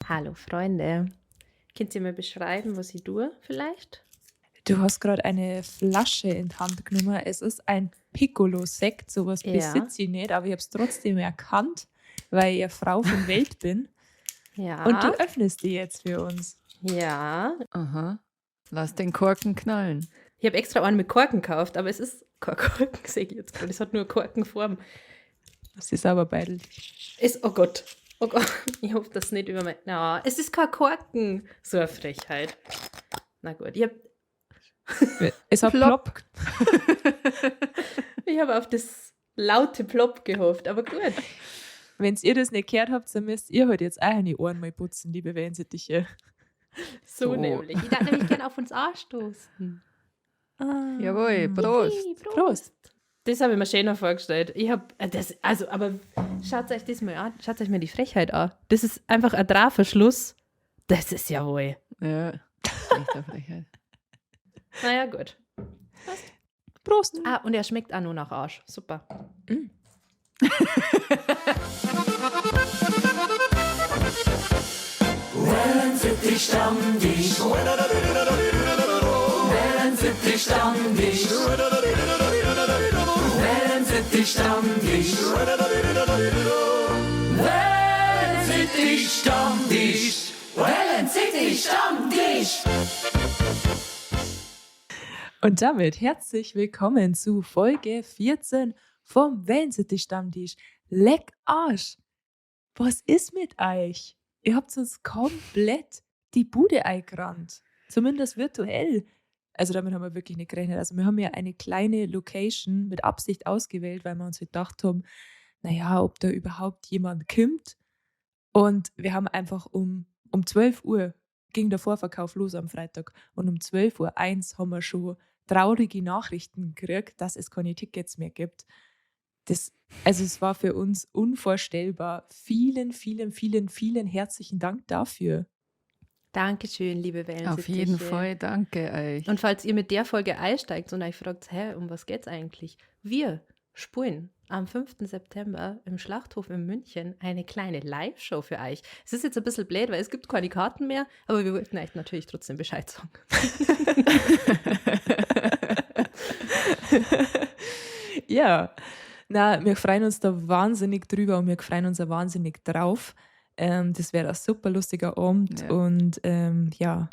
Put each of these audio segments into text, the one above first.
Hallo Freunde. Könnt ihr mir beschreiben, was ich tue vielleicht? Du hast gerade eine Flasche in die Hand genommen. Es ist ein Piccolo-Sekt, sowas besitze ich nicht, aber ich habe es trotzdem erkannt, weil ich eine Frau von Welt bin. Und du öffnest die jetzt für uns. Ja. Aha. Lass den Korken knallen. Ich habe extra einen mit Korken gekauft, aber es ist kein Korken, sehe ich jetzt gerade. Es hat nur Korkenform. Das ist aber beidelt. Ist, oh Gott. Oh Gott. Ich hoffe, das nicht über mein. Na, es ist kein Korken. So eine Frechheit. Na gut, ich habe. Es hat plopp. Ich habe auf das laute Plopp gehofft, aber gut. Wenn ihr das nicht gehört habt, dann müsst ihr halt jetzt auch eine Ohren mal putzen, liebe Wellensittiche. So, nämlich. Ich darf nämlich gerne auf uns anstoßen. Ah. Jawohl, Prost. Hey, Prost. Prost. Das habe ich mir schöner vorgestellt. Ich habe das, also, aber schaut euch das mal an. Schaut euch mal die Frechheit an. Das ist einfach ein Drahverschluss. Das ist ja wohl. Ja, echt eine Frechheit. Naja, gut. Prost. Prost. Ah, und er schmeckt auch nur nach Arsch. Super. Wellensittich Stammtisch. Wellensittich Stammtisch. Wellensittich Stammtisch. Wellensittich Stammtisch. Wellensittich Stammtisch. Und damit herzlich willkommen zu Folge 14 vom Wellensittich Stammtisch. Leck Arsch! Was ist mit euch? Ihr habt uns komplett die Bude eingerannt. Zumindest virtuell. Also damit haben wir wirklich nicht gerechnet. Also wir haben ja eine kleine Location mit Absicht ausgewählt, weil wir uns gedacht haben, naja, ob da überhaupt jemand kommt. Und wir haben einfach um 12 Uhr ging der Vorverkauf los am Freitag. Und um 12:01 Uhr haben wir schon traurige Nachrichten gekriegt, dass es keine Tickets mehr gibt. Es war für uns unvorstellbar. Vielen, vielen, vielen, vielen herzlichen Dank dafür. Dankeschön, liebe Wellensittiche. Auf jeden Fall, danke euch. Und falls ihr mit der Folge einsteigt und euch fragt, hä, um was geht's eigentlich? Wir spulen am 5. September im Schlachthof in München eine kleine Live-Show für euch. Es ist jetzt ein bisschen blöd, weil es gibt keine Karten mehr, aber wir wollten euch natürlich trotzdem Bescheid sagen. Ja, na, wir freuen uns da wahnsinnig drüber und wir freuen uns da wahnsinnig drauf. Das wäre ein super lustiger Abend. Ja. Und ja,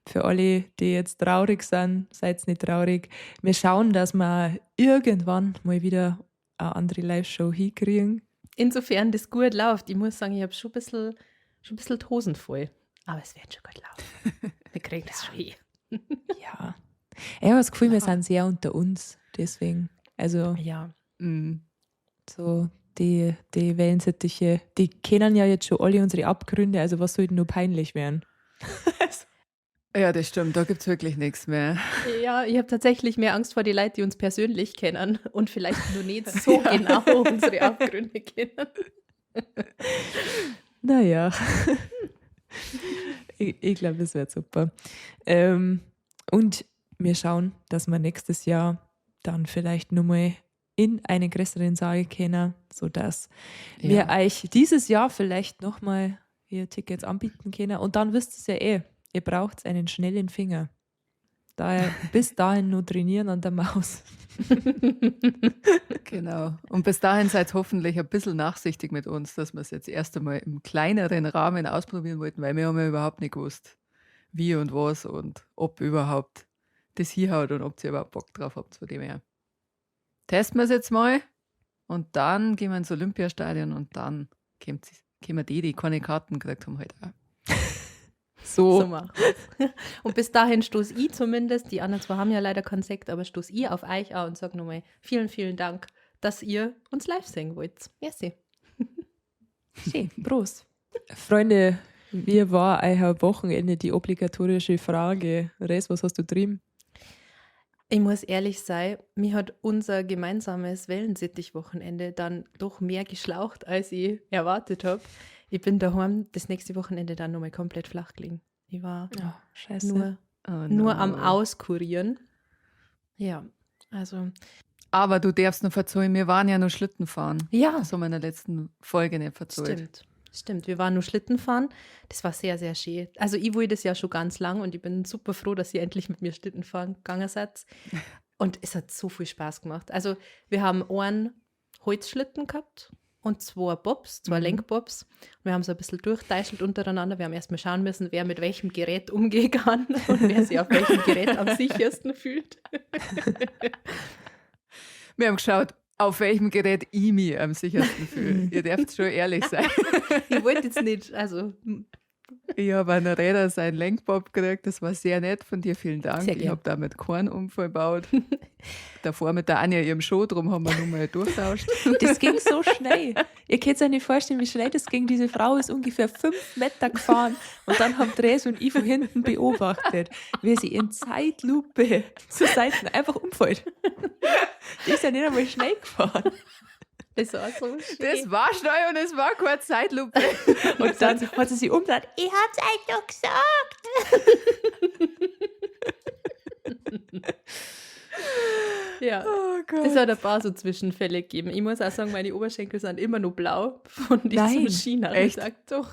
für alle, die jetzt traurig sind, seid nicht traurig. Wir schauen, dass wir irgendwann mal wieder eine andere Live-Show hinkriegen. Insofern das gut läuft. Ich muss sagen, ich habe schon ein bisschen die Hosen voll. Aber es wird schon gut laufen. Wir kriegen das schon hin. Ja. Ich habe das Gefühl, wir sind sehr unter uns. Deswegen, also so die Wellensittiche, die kennen ja jetzt schon alle unsere Abgründe, also was soll denn nur peinlich werden? Ja, das stimmt, da gibt's wirklich nichts mehr. Ja, ich habe tatsächlich mehr Angst vor den Leuten, die uns persönlich kennen und vielleicht nur nicht so genau unsere Abgründe kennen. Naja, ich glaube, das wird super. Und wir schauen, dass wir nächstes Jahr dann vielleicht nochmal in einen größeren Saal können, sodass wir euch dieses Jahr vielleicht nochmal hier Tickets anbieten können. Und dann wisst ihr es ja eh, ihr braucht einen schnellen Finger. Daher bis dahin nur trainieren an der Maus. Genau. Und bis dahin seid hoffentlich ein bisschen nachsichtig mit uns, dass wir es jetzt erst einmal im kleineren Rahmen ausprobieren wollten, weil wir haben ja überhaupt nicht gewusst, wie und was und ob überhaupt das hinhaut und ob ihr überhaupt Bock drauf habt, von dem her. Testen wir es jetzt mal und dann gehen wir ins Olympiastadion und dann kommen die keine Karten gekriegt haben, halt auch. So. So machen wir's. Und bis dahin stoß ich zumindest, die anderen zwei haben ja leider keinen Sekt, aber stoß ich auf euch auch und sag nochmal vielen, vielen Dank, dass ihr uns live sehen wollt. Merci. Schön. Prost. Freunde, wie war euer Wochenende, die obligatorische Frage? Res, was hast du trieben? Ich muss ehrlich sein, mir hat unser gemeinsames Wellensittich-Wochenende dann doch mehr geschlaucht, als ich erwartet hab. Ich bin daheim das nächste Wochenende dann nochmal komplett flach gelegen. Ich war Oh, scheiße. nur am Auskurieren. Ja, also. Aber du darfst noch verzeihen, wir waren ja noch Schlitten fahren. Ja. Das haben wir in der letzten Folge nicht verzeiht. Stimmt. Stimmt, wir waren nur Schlitten fahren. Das war sehr, sehr schön. Also ich wollte das ja schon ganz lang und ich bin super froh, dass ihr endlich mit mir Schlitten fahren gegangen seid. Und es hat so viel Spaß gemacht. Also wir haben einen Holzschlitten gehabt und zwei Bobs, zwei Lenkbobs. Wir haben so ein bisschen durchteichelt untereinander. Wir haben erst mal schauen müssen, wer mit welchem Gerät umgehen kann und wer sich auf welchem Gerät am sichersten fühlt. Wir haben geschaut, auf welchem Gerät ich mich am sichersten fühle. Ihr dürft schon ehrlich sein. Ich wollte jetzt nicht, also Ich habe an der Räder seinen Lenkbob gekriegt. Das war sehr nett von dir. Vielen Dank. Sehr Ich gern. habe damit keinen Unfall gebaut. Davor mit der Anja ihrem Show, drum haben wir nur mal durchtauscht. Das ging so schnell. Ihr könnt euch nicht vorstellen, wie schnell das ging. Diese Frau ist ungefähr 5 Meter gefahren und dann haben Dres und ich von hinten beobachtet, wie sie in Zeitlupe zur Seite einfach umfällt. Die ist ja nicht einmal schnell gefahren. Das war so schön. Das war schnell und es war keine Zeitlupe. Und dann hat sie sich umgedreht. Ich hab's euch doch gesagt. Ja. Oh Gott. Es hat ein paar so Zwischenfälle gegeben. Ich muss auch sagen, meine Oberschenkel sind immer noch blau von diesem Nein. China. Echt? Ich sag doch.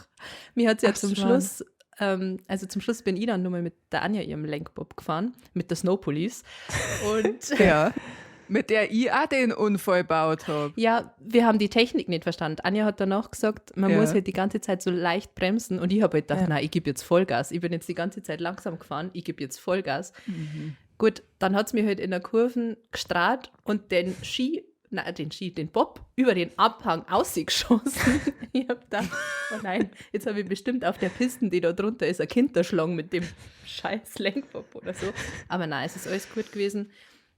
Mir hat es ja Ach, zum Schwan. Schluss, also zum Schluss bin ich dann nochmal mit der Anja ihrem Lenkbob gefahren, mit der Snow Police. Und Ja. Mit der ich auch den Unfall gebaut habe. ja, wir haben die Technik nicht verstanden. Anja hat danach gesagt, man Ja. muss halt die ganze Zeit so leicht bremsen. Und ich habe halt gedacht, Ja. na, ich gebe jetzt Vollgas. Ich bin jetzt die ganze Zeit langsam gefahren, ich gebe jetzt Vollgas. Gut, dann hat es mir halt in der Kurven gestrahlt und den Bob über den Abhang ausgeschossen. Ich habe gedacht, oh nein, jetzt habe ich bestimmt auf der Piste, die da drunter ist, ein Kind erschlagen mit dem scheiß Lenkbob oder so. Aber nein, es ist alles gut gewesen.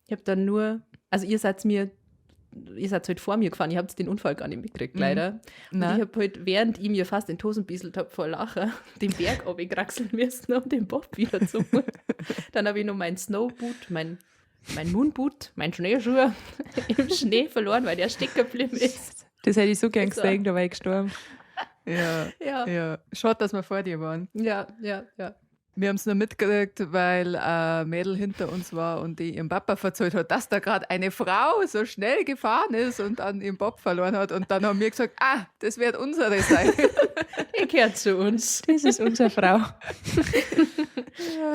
Ich habe dann nur, also ihr seid halt vor mir gefahren, ihr habt den Unfall gar nicht mitgekriegt, leider. Und Nein. ich habe halt, während ich mir fast in die Hosen bisselt habe vor Lachen, den Berg runterkraxeln müssen, um den Bob wieder zu holen. Dann habe ich noch mein Snowboot, mein Moonboot, mein Schneeschuh im Schnee verloren, weil der stecken geblieben ist. Das hätte ich so gern Das war- gesehen, da war ich gestorben. Ja, Ja, ja. Schade, dass wir vor dir waren. ja, ja, ja. Wir haben es nur mitgekriegt, weil ein Mädel hinter uns war und die ihrem Papa verzeiht hat, dass da gerade eine Frau so schnell gefahren ist und dann ihren Bob verloren hat. Und dann haben wir gesagt, ah, das wird unsere sein. Ihr gehört zu uns. Das ist unsere Frau.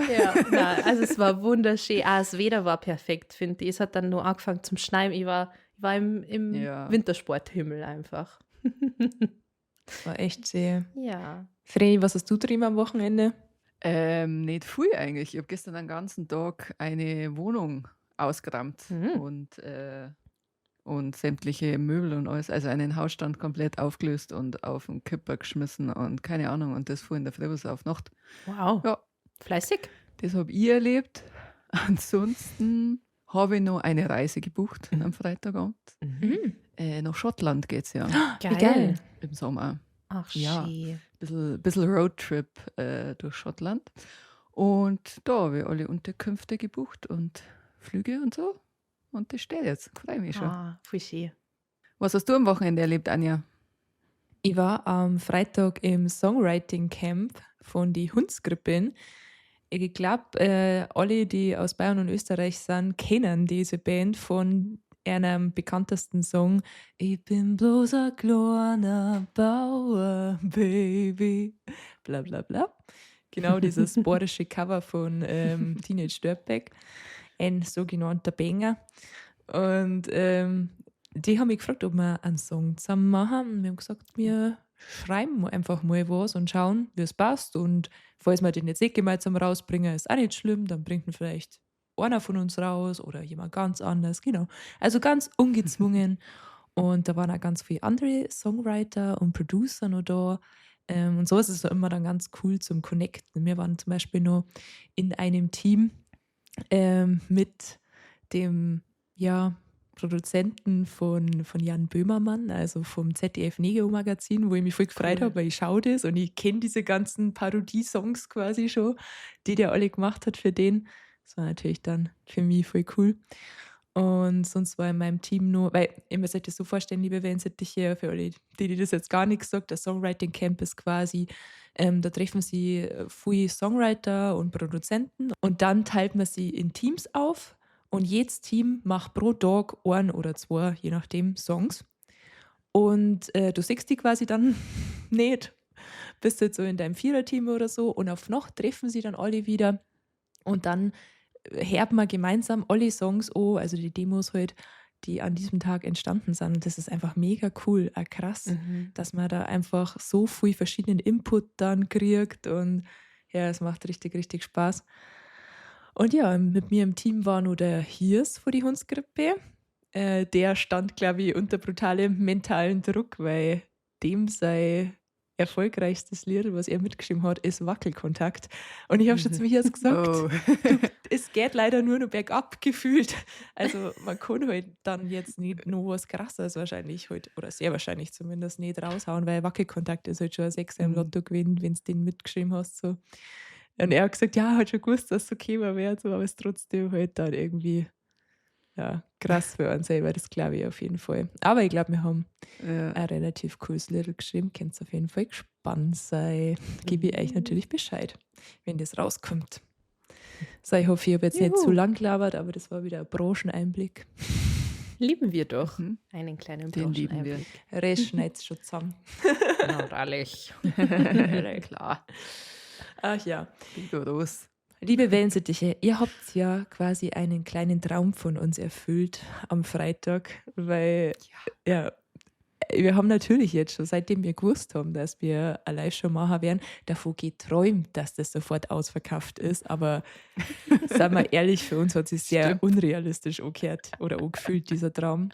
Ja, nein, also es war wunderschön. Ah, das Wetter war perfekt, finde ich. Es hat dann nur angefangen zum Schneien. Ich war im Ja. Wintersporthimmel einfach. Das war echt schön. Ja. Vreni, was hast du drin am Wochenende? Nicht viel eigentlich. Ich habe gestern den ganzen Tag eine Wohnung ausgeräumt und sämtliche Möbel und alles, also einen Hausstand komplett aufgelöst und auf den Kipper geschmissen und keine Ahnung. Und das fuhr in der Früh bis auf Nacht. Wow. Ja. Fleißig. Das habe ich erlebt. Ansonsten habe ich noch eine Reise gebucht am Freitagabend. Nach Schottland geht es ja Geil. Wie geil. im Sommer. Ach, Ja. schön. Bisschen Roadtrip durch Schottland. Und da habe ich alle Unterkünfte gebucht und Flüge und so. Und das steht jetzt. Freue mich schon. Ah, voll schön. Was hast du am Wochenende erlebt, Anja? Ich war am Freitag im Songwriting Camp von die Hundsgrippin. Ich glaube, alle, die aus Bayern und Österreich sind, kennen diese Band von einem bekanntesten Song. Ich bin bloß ein kleiner Bauer, Baby. Bla bla bla. Genau dieses bayerische Cover von Teenage Dirtbag. Ein sogenannter Banger. Und die haben mich gefragt, ob wir einen Song zusammen machen. Und wir haben gesagt, wir schreiben einfach mal was und schauen, wie es passt. Und falls wir den jetzt nicht gemeinsam rausbringen, ist auch nicht schlimm. Dann bringt ihn vielleicht einer von uns raus oder jemand ganz anders. Genau. Also ganz ungezwungen. Und da waren auch ganz viele andere Songwriter und Producer noch da. Und so ist es immer dann ganz cool zum Connecten. Wir waren zum Beispiel noch in einem Team mit dem, ja, Produzenten von Jan Böhmermann, also vom ZDF Neo Magazin, wo ich mich voll gefreut Cool. habe, weil ich schaue das und ich kenne diese ganzen Parodie-Songs quasi schon, die der alle gemacht hat für den. Das war natürlich dann für mich voll cool. Und sonst war in meinem Team nur, weil ihr müsst euch das so vorstellen, liebe Wellensittiche, für alle, die das jetzt gar nichts sagt, das Songwriting Camp ist quasi, da treffen sie viele Songwriter und Produzenten und dann teilt man sie in Teams auf und jedes Team macht pro Tag ein oder zwei, je nachdem, Songs. Und du siehst die quasi dann nicht. Bist jetzt so in deinem Viererteam oder so. Und auf Nacht treffen sie dann alle wieder. Und dann hört man gemeinsam alle Songs an, also die Demos halt, die an diesem Tag entstanden sind. Und das ist einfach mega cool, auch krass, dass man da einfach so viel verschiedenen Input dann kriegt. Und ja, es macht richtig, richtig Spaß. Und ja, mit mir im Team war nur der Hirs von die Hundsgrippe. Der stand, glaube ich, unter brutalem mentalen Druck, weil dem sei erfolgreichstes Lied, was er mitgeschrieben hat, ist Wackelkontakt. Und ich habe schon zu Hirs gesagt, du, es geht leider nur noch bergab gefühlt. Also man kann halt dann jetzt nicht noch was Krasseres wahrscheinlich halt, oder sehr wahrscheinlich zumindest nicht raushauen, weil Wackelkontakt ist halt schon ein Sechser im Lotto gewesen, wenn du den mitgeschrieben hast. So. Und er hat gesagt, ja, hat schon gewusst, dass es okay war, so, aber es ist trotzdem halt dann irgendwie ja, krass für uns selber, das glaube ich auf jeden Fall. Aber ich glaube, wir haben ein relativ cooles Lied geschrieben. Könnt auf jeden Fall gespannt sein. Gebe ich euch natürlich Bescheid, wenn das rauskommt. So, ich hoffe, ich habe jetzt nicht zu lang gelabert, aber das war wieder ein Brancheneinblick. Lieben wir doch. Einen kleinen Den lieben wir. Brancheneinblick. Rest schneid's schon zusammen. Na, freilich. Klar. Ach ja. Rigoros. Liebe Wellensittiche, ihr habt ja quasi einen kleinen Traum von uns erfüllt am Freitag, weil ja, wir haben natürlich jetzt schon, seitdem wir gewusst haben, dass wir eine Live-Show machen werden, davon geträumt, dass das sofort ausverkauft ist. Aber seien wir ehrlich, für uns hat sich sehr unrealistisch angehört oder angefühlt, dieser Traum.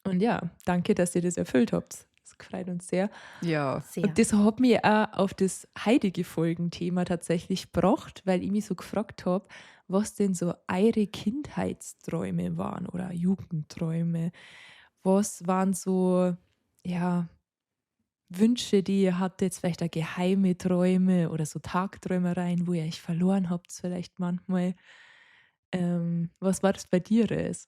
Und ja, danke, dass ihr das erfüllt habt. Das freut uns sehr. Ja. Sehr. Und das hat mich auch auf das heutige Folgenthema tatsächlich gebracht, weil ich mich so gefragt habe, was denn so eure Kindheitsträume waren oder Jugendträume. Was waren so, ja, Wünsche, die ihr hattet, vielleicht auch geheime Träume oder so Tagträumereien, wo ihr euch verloren habt vielleicht manchmal. Was war das bei dir, Res?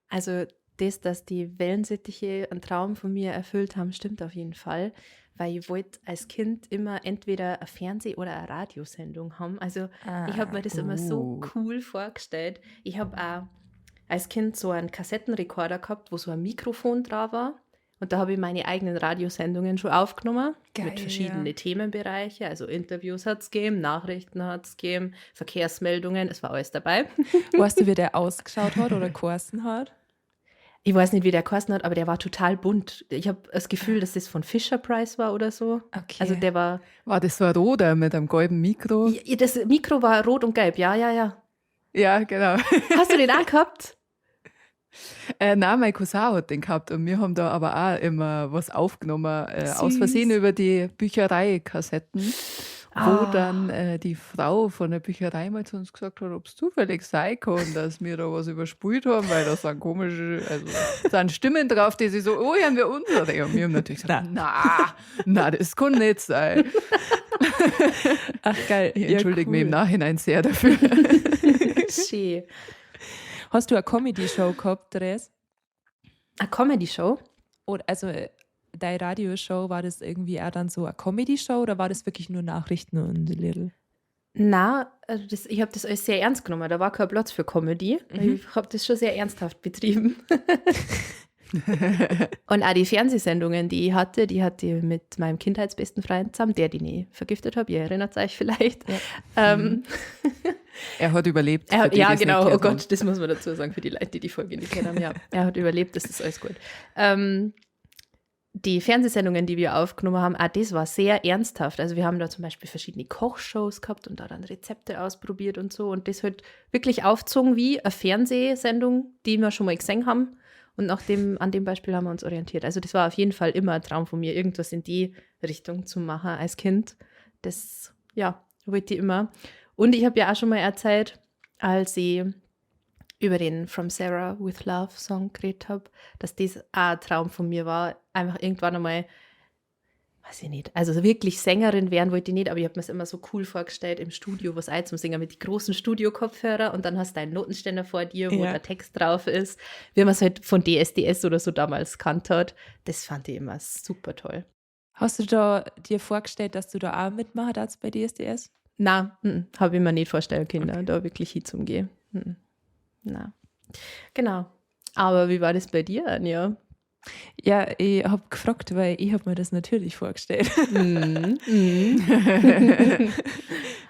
Also das, dass die Wellensittiche einen Traum von mir erfüllt haben, stimmt auf jeden Fall, weil ich wollte als Kind immer entweder eine Fernseh- oder eine Radiosendung haben. Also ich habe mir das immer so cool vorgestellt. Ich habe auch als Kind so einen Kassettenrekorder gehabt, wo so ein Mikrofon drauf war. Und da habe ich meine eigenen Radiosendungen schon aufgenommen. Geil, mit verschiedenen ja. Themenbereichen. Also Interviews hat's gegeben, Nachrichten hat's gegeben, Verkehrsmeldungen, es war alles dabei. Weißt du, wie der ausgeschaut hat oder geheißen hat? Ich weiß nicht, wie der geheißen hat, aber der war total bunt. Ich habe das Gefühl, dass das von Fisher Price war oder so. Okay. Also der war, War das so ein roter mit einem gelben Mikro? Ja, das Mikro war rot und gelb, ja, ja, ja. Ja, genau. Hast du den auch gehabt? Nein, mein Cousin hat den gehabt und wir haben da aber auch immer was aufgenommen, aus Süß. Versehen über die Büchereikassetten, wo dann die Frau von der Bücherei mal zu uns gesagt hat, ob's zufällig sein kann, dass wir da was überspielt haben, weil da sind komische, also sind Stimmen drauf, die sich so, oh, haben wir unsere. Und wir haben natürlich gesagt, na, na, das kann nicht sein. Ach, geil. Ich Ja, entschuldige mich im cool. Nachhinein sehr dafür. Schön. Hast du eine Comedy-Show gehabt, Therese? Eine Comedy-Show? Oder, also deine Radioshow, war das irgendwie auch dann so eine Comedy-Show oder war das wirklich nur Nachrichten und Little? Na, also das, ich habe das alles sehr ernst genommen. Da war kein Platz für Comedy. Ich habe das schon sehr ernsthaft betrieben. Und auch die Fernsehsendungen, die ich hatte, die hatte ich mit meinem kindheitsbesten Freund zusammen, der, den ich vergiftet habe. Ihr erinnert euch vielleicht. Ja. Er hat überlebt. Er für hat, die, ja, die es nicht genau. Oh gehört haben. Gott, das muss man dazu sagen für die Leute, die die Folge nicht kennen. Ja, er hat überlebt, das ist alles gut. Die Fernsehsendungen, die wir aufgenommen haben, auch das war sehr ernsthaft. Also wir haben da zum Beispiel verschiedene Kochshows gehabt und da dann Rezepte ausprobiert und so. Und das halt wirklich aufgezogen wie eine Fernsehsendung, die wir schon mal gesehen haben. Und an dem Beispiel haben wir uns orientiert. Also das war auf jeden Fall immer ein Traum von mir, irgendwas in die Richtung zu machen als Kind. Das, ja, wollte ich immer. Und ich habe ja auch schon mal erzählt, als ich über den From Sarah with Love Song geredet habe, dass das auch ein Traum von mir war, einfach irgendwann einmal, weiß ich nicht, also wirklich Sängerin werden wollte ich nicht, aber ich habe mir es immer so cool vorgestellt im Studio, was auch zum Singen mit den großen Studio-Kopfhörer und dann hast du einen Notenständer vor dir, wo Ja. der Text drauf ist, wie man es halt von DSDS oder so damals kannt hat. Das fand ich immer super toll. Hast du da dir vorgestellt, dass du da auch mitmachen darfst bei DSDS? Na, habe ich mir nicht vorstellen können, da wirklich hinzugehen. Na. Genau. Aber wie war das bei dir, Anja? Ja, ich habe gefragt, weil ich habe mir das natürlich vorgestellt.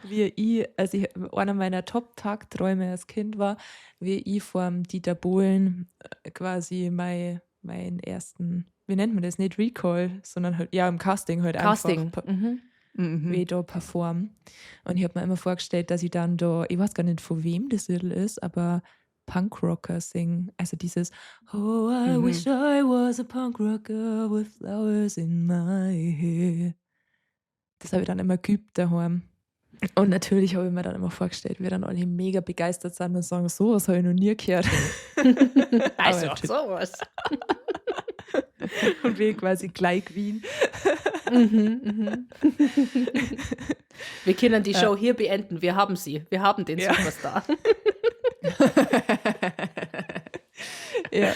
Wie ich, also ich, einer meiner Top-Tagträume als Kind war, wie ich vorm Dieter Bohlen quasi meinen ersten, wie nennt man das, nicht Recall, sondern halt, ja, im Casting halt Casting. einfach wie ich da perform. Und ich habe mir immer vorgestellt, dass ich dann da, ich weiß gar nicht, von wem das Lied ist, aber Punkrocker singen. Also dieses Oh, I wish I was a Punkrocker with flowers in my hair. Das habe ich dann immer geübt daheim. Und natürlich habe ich mir dann immer vorgestellt, wie dann alle mega begeistert sind und sagen, so was habe ich noch nie gehört. Also, Aber sowas. Und wir quasi gleich gewinnen. Wir können die Show hier beenden. Wir haben sie. Wir haben den Superstar. Ja.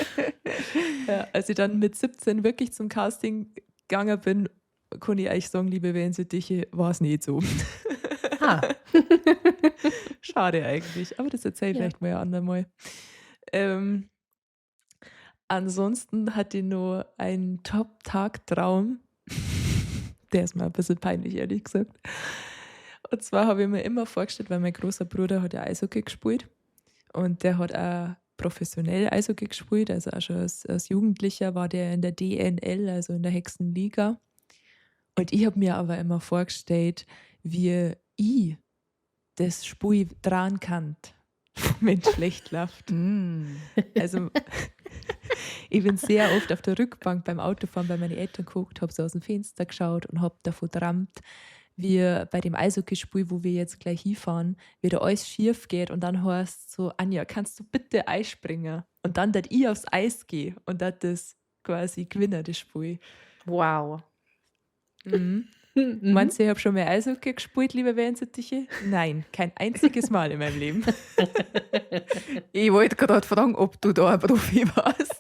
Ja, als ich dann mit 17 wirklich zum Casting gegangen bin, konnte ich eigentlich sagen, liebe Wellensittiche, war es nicht so. Schade eigentlich, aber das erzähle ich vielleicht mal ein andermal. Ansonsten hatte ich noch einen Top-Tagtraum. Der ist mir ein bisschen peinlich, ehrlich gesagt. Und zwar habe ich mir immer vorgestellt, weil mein großer Bruder hat ja Eishockey gespielt und der hat auch professionell Eishockey gespielt, also auch schon als Jugendlicher war der in der DNL, also in der Hexenliga. Und ich habe mir aber immer vorgestellt, wie ich das Spiel dran kann, wenn es schlecht läuft. Also ich bin sehr oft auf der Rückbank beim Autofahren bei meinen Eltern geguckt, hab so aus dem Fenster geschaut und hab davon geträumt, wie bei dem Eishockeyspiel, wo wir jetzt gleich hinfahren, wie da alles schief geht und dann heißt so, Anja, kannst du bitte Eis springen? Und dann, dass ich aufs Eis gehe und dass das quasi gewinne, das Spiel. Wow. Meinst du, ich hab schon mal Eishockey gespielt, liebe Wellensittiche? Nein, kein einziges Mal in meinem Leben. Ich wollte gerade fragen, ob du da ein Profi warst.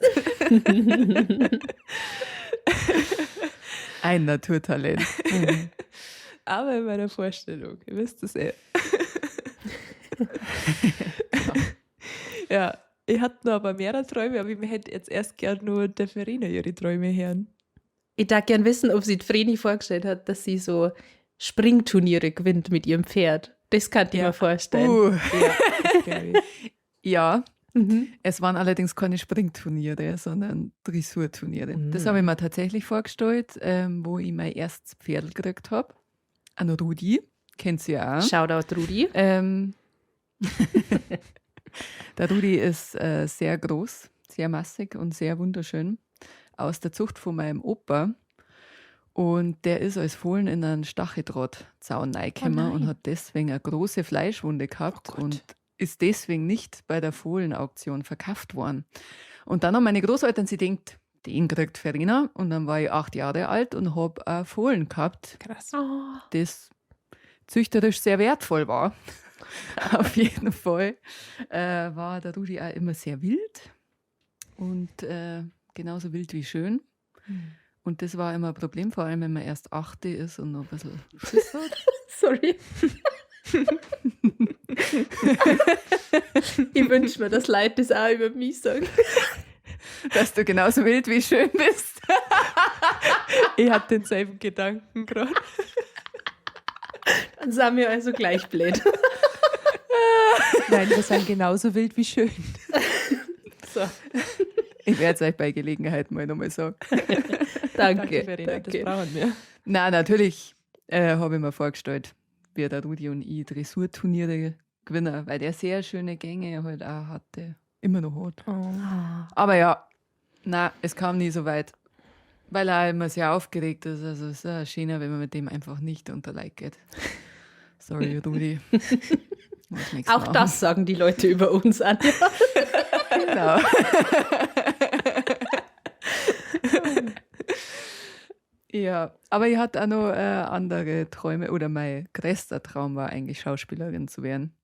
Ein Naturtalent. Aber in meiner Vorstellung, ihr wisst es eh. Ja, ich hatte noch aber mehrere Träume, aber ich hätte jetzt erst gern nur der Verena ihre Träume hören. Ich darf gern wissen, ob sie Vreni vorgestellt hat, dass sie so Springturniere gewinnt mit ihrem Pferd. Das kann ich mir vorstellen. Ja, das glaub ich. Ja, es waren allerdings keine Springturniere, sondern Dressurturniere. Das habe ich mir tatsächlich vorgestellt, wo ich mein erstes Pferd gekriegt habe. An Rudi, kennt sie ja auch. Shoutout Rudi. Der Rudi ist sehr groß, sehr massig und sehr wunderschön. Aus der Zucht von meinem Opa. Und der ist als Fohlen in einen Stacheldrahtzaun reingekommen und hat deswegen eine große Fleischwunde gehabt und ist deswegen nicht bei der Fohlenauktion verkauft worden. Und dann haben meine Großeltern sich gedacht, den kriegt Verena. Und dann war ich 8 Jahre alt und hab ein Fohlen gehabt, Krass. Das züchterisch sehr wertvoll war. Auf jeden Fall war der Rudi auch immer sehr wild und genauso wild wie schön. Und das war immer ein Problem, vor allem wenn man erst 8 ist und noch ein bisschen Schiss hat. Sorry. Ich wünsch mir, dass Leute das auch über mich sagen. Dass du genauso wild wie schön bist. Ich hatte denselben Gedanken gerade. Dann sind wir also gleich blöd. Nein, wir sind genauso wild wie schön. So. Ich werde es euch bei Gelegenheit mal nochmal sagen. Danke, Danke, Verena, das danke. brauchen wir. Nein, natürlich habe ich mir vorgestellt, wie der Rudi und ich Dressurturniere gewinnen, weil der sehr schöne Gänge halt auch hatte. Immer noch hat. Aber ja, nein, es kam nie so weit, weil er immer sehr aufgeregt ist. Also es ist ja schöner, wenn man mit dem einfach nicht unter Leid geht. Sorry, Rudi. Was möchtest du Auch machen? das sagen die Leute über uns an. Genau. Ja, aber ich hatte auch noch andere Träume, oder mein größter Traum war eigentlich, Schauspielerin zu werden.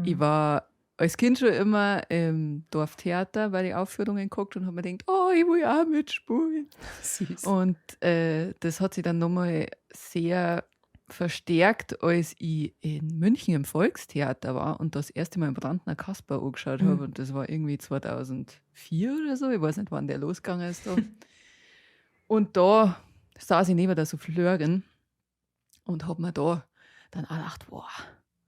Ich war als Kind schon immer im Dorftheater bei den Aufführungen geguckt und hab mir gedacht, oh, ich will auch mitspielen. Süß. Und das hat sich dann nochmal sehr verstärkt, als ich in München im Volkstheater war und das erste Mal im Brandner Kasper angeschaut habe. Und das war irgendwie 2004 oder so. Ich weiß nicht, wann der losgegangen ist da. Und da saß ich neben der Souffleurin und hab mir da dann auch gedacht, wow,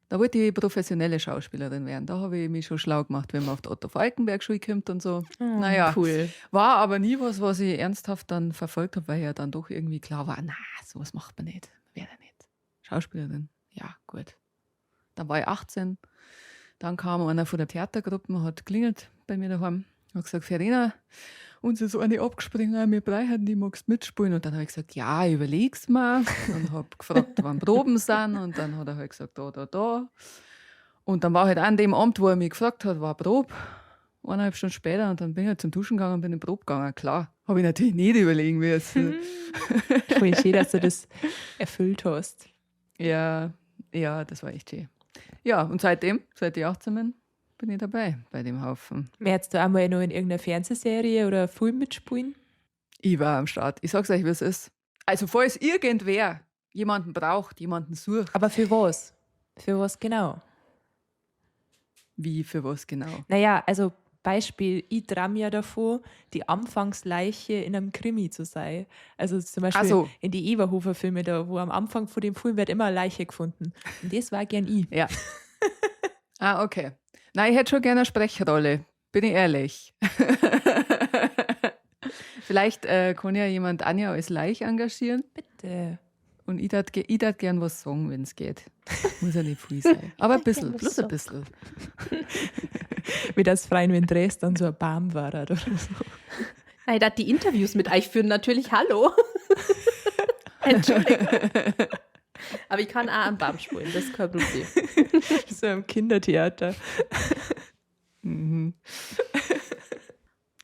da wollte ich professionelle Schauspielerin werden. Da habe ich mich schon schlau gemacht, wenn man auf die Otto-Falckenberg-Schule kommt und so. Naja, Cool. War aber nie was, was ich ernsthaft dann verfolgt habe, weil ja dann doch irgendwie klar war, na, sowas macht man nicht. Werde nicht. Schauspielerin, ja, gut. Dann war ich 18. Dann kam einer von der Theatergruppe, hat klingelt bei mir daheim, hat gesagt, Verena, uns ist eine abgesprungen, wir brauchen die, magst mitspielen? Und dann habe ich gesagt, ja, überleg's mal. Und habe gefragt, wann Proben sind. Und dann hat er halt gesagt, da, da, da. Und dann war halt an dem Abend, wo er mich gefragt hat, war Probe. 1,5 Stunden später und dann bin ich halt zum Duschen gegangen und bin in die Probe gegangen. Klar, habe ich natürlich nicht überlegen müssen. Voll schön, dass du das erfüllt hast. Ja, ja, das war echt schön. Ja, und seitdem, seit ich 18 bin, bin ich dabei bei dem Haufen. Möchtest du einmal noch in irgendeiner Fernsehserie oder Film mitspielen? Ich war am Start. Ich sag's euch, wie es ist. Also, falls irgendwer jemanden braucht, jemanden sucht. Aber für was? Für was genau? Wie, für was genau? Naja, also Beispiel, ich träum ja davon, die Anfangsleiche in einem Krimi zu sein. Also zum Beispiel Ach so. in die Eberhofer-Filme da, wo am Anfang von dem Film wird immer eine Leiche gefunden. Und das war gern ich. Ja. Ah, okay. Nein, ich hätte schon gerne eine Sprechrolle. Bin ich ehrlich. Vielleicht kann ja jemand Anja als Leich engagieren. Bitte. Und ich würd gern was sagen, wenn's geht. Muss ja nicht viel sein. Aber ein bisschen, was bloß ein sagen. bisschen. Wie das Freien, wenn Dresden dann so ein Baum war oder so. Nein, da die Interviews mit euch führen, natürlich, hallo. Entschuldigung. Aber ich kann auch am Baum spulen, das ist kein Problem. So im Kindertheater. Mhm.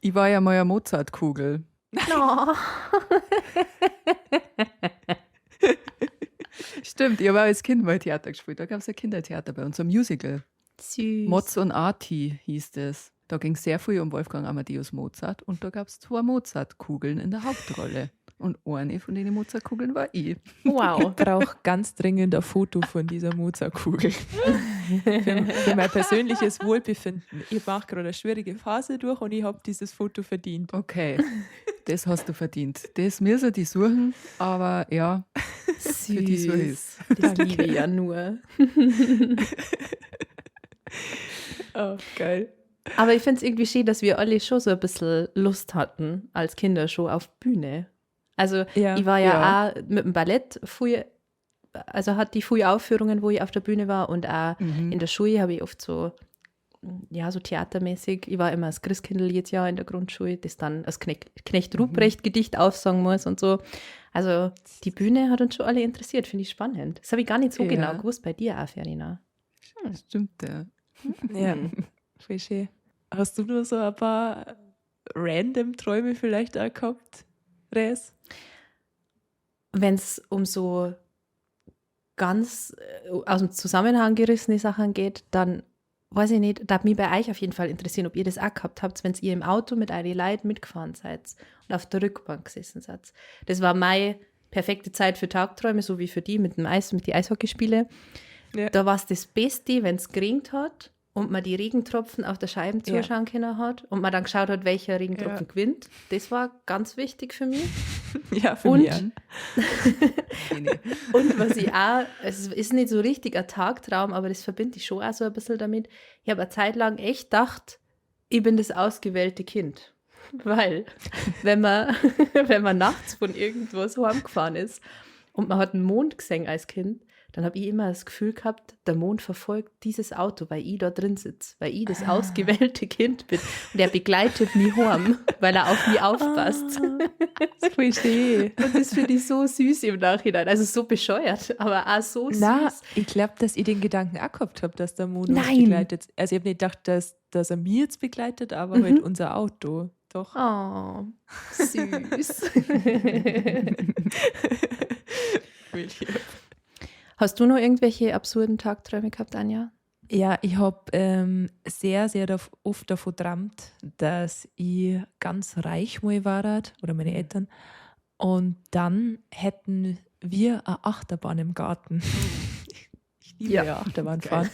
Ich war ja mal eine Mozartkugel. No. Stimmt, ich habe auch als Kind mal Theater gespielt. Da gab es ein Kindertheater bei uns, ein Musical. Süß. Moz und Arti hieß das. Da ging es sehr früh um Wolfgang Amadeus Mozart und da gab es 2 Mozartkugeln in der Hauptrolle. Und eine von den Mozartkugeln war ich. Wow. Ich brauche ganz dringend ein Foto von dieser Mozartkugel. Für mein persönliches Wohlbefinden. Ich mache gerade eine schwierige Phase durch und ich habe dieses Foto verdient. Okay, das hast du verdient. Das müssen die suchen, aber ja, Süß. für die so ist. Das liebe ich ja nur. Oh, geil. Aber ich find's irgendwie schön, dass wir alle schon so ein bisschen Lust hatten, als Kinder schon auf Bühne. Also Ja. ich war ja, Ja. auch mit dem Ballett früh, also hatte ich früh Aufführungen, wo ich auf der Bühne war und auch in der Schule habe ich oft so, ja, so theatermäßig, ich war immer als Christkindl jedes Jahr in der Grundschule, das dann als Knecht Ruprecht Gedicht aufsagen muss und so. Also die Bühne hat uns schon alle interessiert, finde ich spannend. Das habe ich gar nicht so Ja. genau gewusst bei dir auch, Verena. Stimmt, ja. Ja, voll schön. Hast du nur so ein paar random Träume vielleicht auch gehabt, Res? Wenn es um so ganz aus dem Zusammenhang gerissene Sachen geht, dann weiß ich nicht, darf mich bei euch auf jeden Fall interessieren, ob ihr das auch gehabt habt, wenn ihr im Auto mit euren Leuten mitgefahren seid und auf der Rückbank gesessen seid. Das war meine perfekte Zeit für Tagträume, so wie für die mit dem Eis, mit die Eishockeyspiele. Ja. Da war es das Beste, wenn es geregnet hat und man die Regentropfen auf der Scheibe Ja. zuschauen können hat und man dann geschaut hat, welcher Regentropfen gewinnt. Das war ganz wichtig für mich. Ja, für Und mich auch. Und was ich auch, es ist nicht so richtig ein Tagtraum, aber das verbinde ich schon auch so ein bisschen damit. Ich habe eine Zeit lang echt gedacht, ich bin das ausgewählte Kind. Weil, wenn man nachts von irgendwas heimgefahren ist und man hat einen Mond gesehen als Kind, dann habe ich immer das Gefühl gehabt, der Mond verfolgt dieses Auto, weil ich da drin sitze, weil ich das ausgewählte Kind bin. Und er begleitet mich heim, weil er auf mich aufpasst. Das ist voll schön. Und das finde ich so süß im Nachhinein. Also so bescheuert, aber auch so süß. Na, ich glaube, dass ich den Gedanken auch gehabt habe, dass der Mond uns Nein. begleitet. Also ich habe nicht gedacht, dass er mich jetzt begleitet, aber halt unser Auto. Doch. Oh, süß. Hast du noch irgendwelche absurden Tagträume gehabt, Anja? Ja, ich hab sehr, sehr oft davon geträumt, dass ich ganz reich mal war oder meine Eltern. Und dann hätten wir eine Achterbahn im Garten. Ich liebe ja Achterbahnfahren.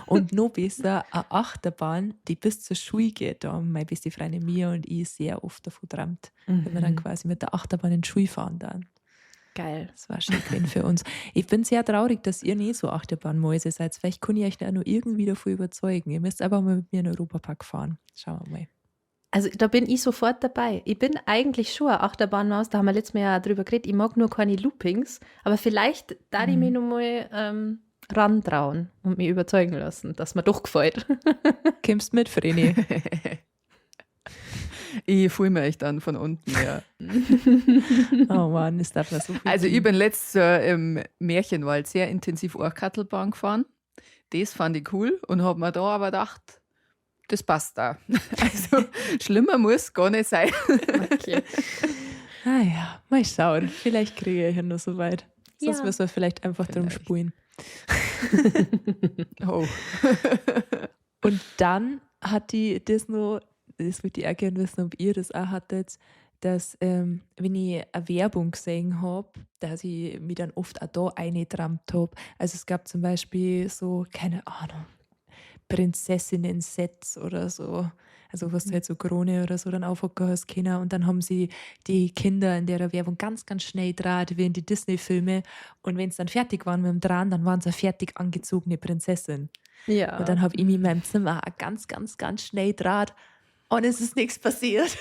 Und noch besser, eine Achterbahn, die bis zur Schule geht. Da haben meine beste Freundin Mia und ich sehr oft davon geträumt, wenn wir dann quasi mit der Achterbahn in die Schule fahren dann. Geil. Das war schön gewesen für uns. Ich bin sehr traurig, dass ihr nicht so Achterbahnmäuse seid. Vielleicht kann ich euch da noch irgendwie davon überzeugen. Ihr müsst einfach mal mit mir in den Europapark fahren. Schauen wir mal. Also da bin ich sofort dabei. Ich bin eigentlich schon eine Achterbahnmaus, da haben wir letztes Mal ja drüber geredet. Ich mag nur keine Loopings, aber vielleicht da ich mich noch mal rantrauen und mich überzeugen lassen, dass mir doch gefällt. Kommst mit, Vreni? Ich fühle mich echt an von unten, ja. Oh Mann, ist das so viel. Also ich bin letztes Jahr im Märchenwald sehr intensiv Ohrkattelbahn gefahren. Das fand ich cool und hab mir da aber gedacht, das passt da. Also schlimmer muss gar nicht sein. Okay. Ah ja, mal schauen. Vielleicht kriege ich ja nur so weit. Sonst Ja. müssen wir vielleicht einfach drum Vielleicht. spulen. Oh. Und dann hat die das noch, das würde ich auch gerne wissen, ob ihr das auch hattet, dass wenn ich eine Werbung gesehen habe, dass ich mich dann oft auch da reingetrampt habe. Also es gab zum Beispiel so, keine Ahnung, Prinzessinnen-Sets oder so. Also was du halt so Krone oder so dann aufhocken hast können. Und dann haben sie die Kinder in der Werbung ganz, ganz schnell draht, wie in die Disney-Filme. Und wenn sie dann fertig waren mit dem Dran, dann waren sie eine fertig angezogene Prinzessin. Ja. Und dann habe ich mich in meinem Zimmer auch ganz, ganz, ganz schnell draht. Und es ist nichts passiert.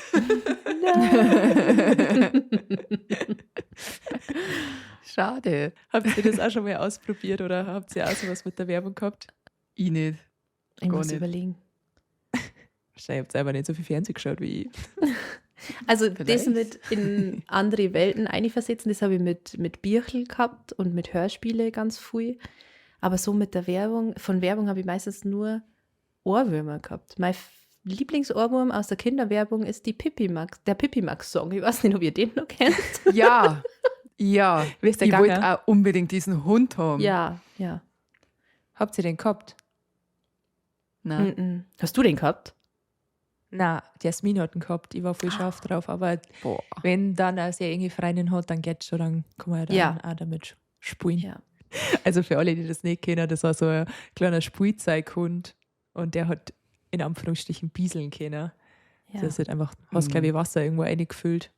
Schade. Habt ihr das auch schon mal ausprobiert oder habt ihr auch sowas mit der Werbung gehabt? Ich nicht. Ich gar muss nicht. überlegen. Wahrscheinlich habt ihr einfach nicht so viel Fernsehen geschaut wie ich. Also das Vielleicht. mit in andere Welten einversetzen, das habe ich mit Birchel gehabt und mit Hörspiele ganz viel. Aber so mit der Werbung, von Werbung habe ich meistens nur Ohrwürmer gehabt. Mein Lieblingsohrwurm aus der Kinderwerbung ist die Pippi Max, der Pippi Max Song. Ich weiß nicht, ob ihr den noch kennt. Ja, ja. Wie ist der Ich wollte gegangen? auch unbedingt diesen Hund haben. Ja, ja. Habt ihr den gehabt? Nein. Mhm. Hast du den gehabt? Na, die Jasmin hat ihn gehabt. Ich war voll scharf drauf. Aber Boah. wenn dann eine sehr enge Freundin hat, dann geht's schon, dann kann man ja dann Ja. auch damit spielen. Ja. Also für alle, die das nicht kennen, das war so ein kleiner Spielzeughund und der hat in Anführungsstrichen bieseln können. Ja. Das hat einfach, hast glaube ich Wasser irgendwo reingefüllt.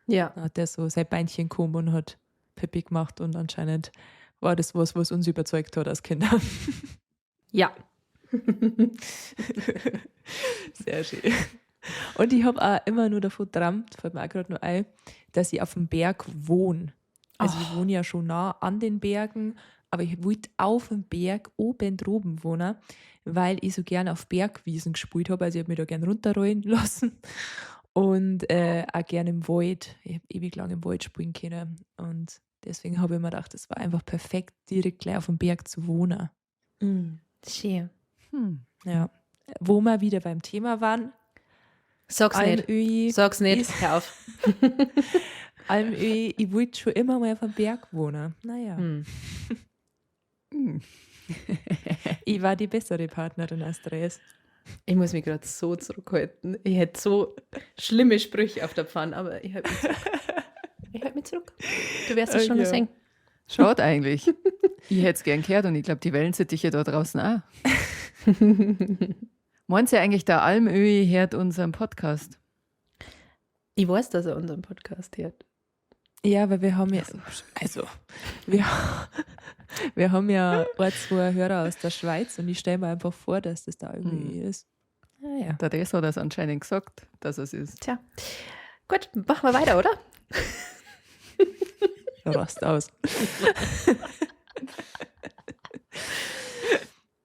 Ja. Dann hat der so sein Beinchen gekommen und hat Pipi gemacht und anscheinend war das was, was uns überzeugt hat als Kinder. Ja. Sehr schön. Und ich habe auch immer nur davon geträumt, fällt mir auch gerade nur ein, dass ich auf dem Berg wohne. Also ich wohne ja schon nah an den Bergen, aber ich wollte auf dem Berg oben droben wohnen, weil ich so gern auf Bergwiesen gespielt habe. Also ich habe mich da gern runterrollen lassen und auch gern im Wald. Ich habe ewig lang im Wald spielen können. Und deswegen habe ich mir gedacht, es war einfach perfekt, direkt gleich auf dem Berg zu wohnen. Mhm. Schön. Ja. Wo wir wieder beim Thema waren, Sag's nicht. Almöhi, Sag's nicht. Ist- Hör auf. Almöhi, ich wollte schon immer mal auf dem Berg wohnen. Naja, Hm. Hm. ich war die bessere Partnerin als Dres. Ich muss mich gerade so zurückhalten. Ich hätte so schlimme Sprüche auf der Pfanne, aber ich halte mich zurück. Ich halte mich zurück. Du wirst es schon noch Ja. sehen. Schaut eigentlich. Ich hätte es gern gehört und ich glaube, die Wellensittiche da draußen auch. Meint ihr eigentlich, der Almöhi hört unseren Podcast? Ich weiß, dass er unseren Podcast hört. Ja, weil wir haben ja, also, wir, wir haben ja ein, zwei Hörer aus der Schweiz und ich stelle mir einfach vor, dass das da irgendwie ist. Naja. Der Des hat das anscheinend gesagt, dass es ist. Tja. Gut, machen wir weiter, oder? Rast aus.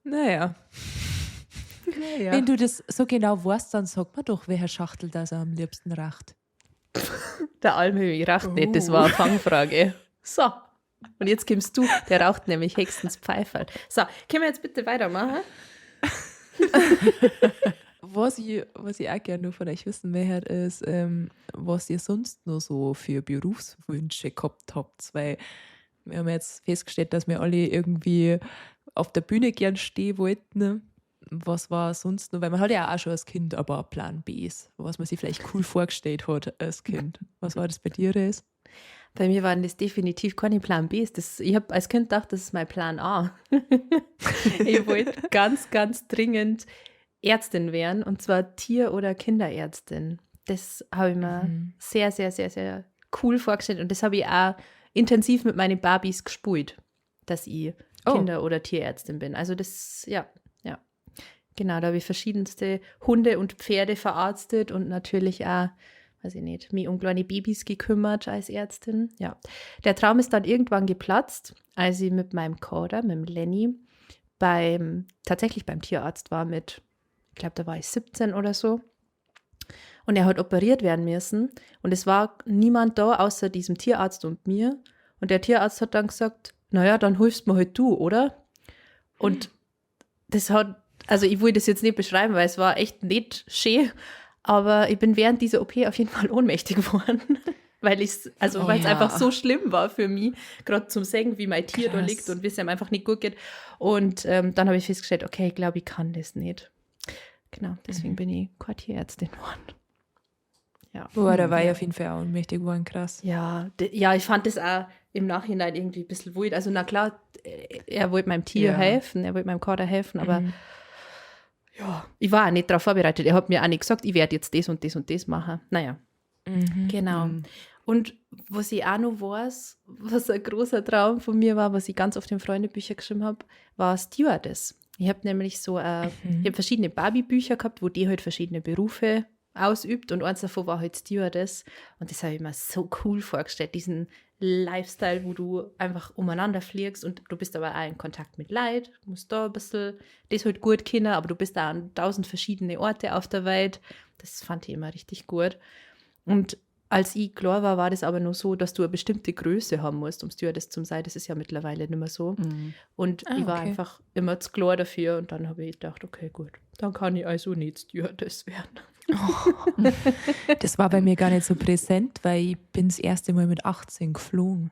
Naja. Naja. Wenn du das so genau weißt, dann sag mir doch, welcher Schachtel das er am liebsten racht. Der Almöhi raucht nicht, das war eine Fangfrage. So. Und jetzt kommst du, der raucht nämlich höchstens Pfeiferl. So, können wir jetzt bitte weitermachen? Was ich auch gerne nur von euch wissen möchte, ist, was ihr sonst noch so für Berufswünsche gehabt habt. Weil wir haben jetzt festgestellt, dass wir alle irgendwie auf der Bühne gern stehen wollten. Ne? Was war sonst noch? Weil man hat ja auch schon als Kind aber Plan Bs, was man sich vielleicht cool vorgestellt hat als Kind. Was war das bei dir, Res? Bei mir waren das definitiv keine Plan Bs. Ich habe als Kind gedacht, das ist mein Plan A. Ich wollte ganz, ganz dringend Ärztin werden, und zwar Tier- oder Kinderärztin. Das habe ich mir sehr, sehr, sehr, sehr cool vorgestellt und das habe ich auch intensiv mit meinen Barbies gespielt, dass ich Kinder- oder Tierärztin bin. Also das, ja, ja. Genau, da habe ich verschiedenste Hunde und Pferde verarztet und natürlich auch, weiß ich nicht, mich um kleine Babys gekümmert als Ärztin. Ja. Der Traum ist dann irgendwann geplatzt, als ich mit meinem Kater, mit dem Lenny, tatsächlich beim Tierarzt war mit, ich glaub, da war ich 17 oder so. Und er hat operiert werden müssen. Und es war niemand da, außer diesem Tierarzt und mir. Und der Tierarzt hat dann gesagt, naja, dann hilfst mir halt du, oder? Und das hat, also ich will das jetzt nicht beschreiben, weil es war echt nicht schön, aber ich bin während dieser OP auf jeden Fall ohnmächtig geworden, weil ich's, also weil's einfach so schlimm war für mich, grad zum Sehen, wie mein Tier da liegt und wie es ihm einfach nicht gut geht. Und dann habe ich festgestellt, okay, ich glaube, ich kann das nicht. Genau, deswegen bin ich keine Tierärztin geworden. Ja. Boah, da war ich auf jeden Fall auch ohnmächtig geworden, krass. Ja, ja, ich fand das auch im Nachhinein irgendwie ein bisschen wild. Also na klar, er wollte meinem Tier helfen, er wollte meinem Kater helfen, aber ja, ich war auch nicht darauf vorbereitet. Er hat mir auch nicht gesagt, ich werde jetzt das und das und das machen. Naja, genau. Und was ich auch noch weiß, was ein großer Traum von mir war, was ich ganz oft in Freundebücher geschrieben hab, war Stewardess. Ich hab nämlich so ich hab verschiedene Barbie-Bücher gehabt, wo die halt verschiedene Berufe ausübt und eins davon war halt Stewardess und das habe ich mir so cool vorgestellt, diesen Lifestyle, wo du einfach umeinander fliegst und du bist aber auch in Kontakt mit Leid, musst da ein bisschen das halt gut kennen, aber du bist da an 1000 verschiedene Orte auf der Welt. Das fand ich immer richtig gut. Und als ich klar war, war das aber nur so, dass du eine bestimmte Größe haben musst, um Stewardess zu sein. Das ist ja mittlerweile nicht mehr so. Und ich war einfach immer zu klar dafür und dann habe ich gedacht, okay, gut, dann kann ich also nicht Stewardess werden. Das war bei mir gar nicht so präsent, weil ich bin das erste Mal mit 18 geflogen.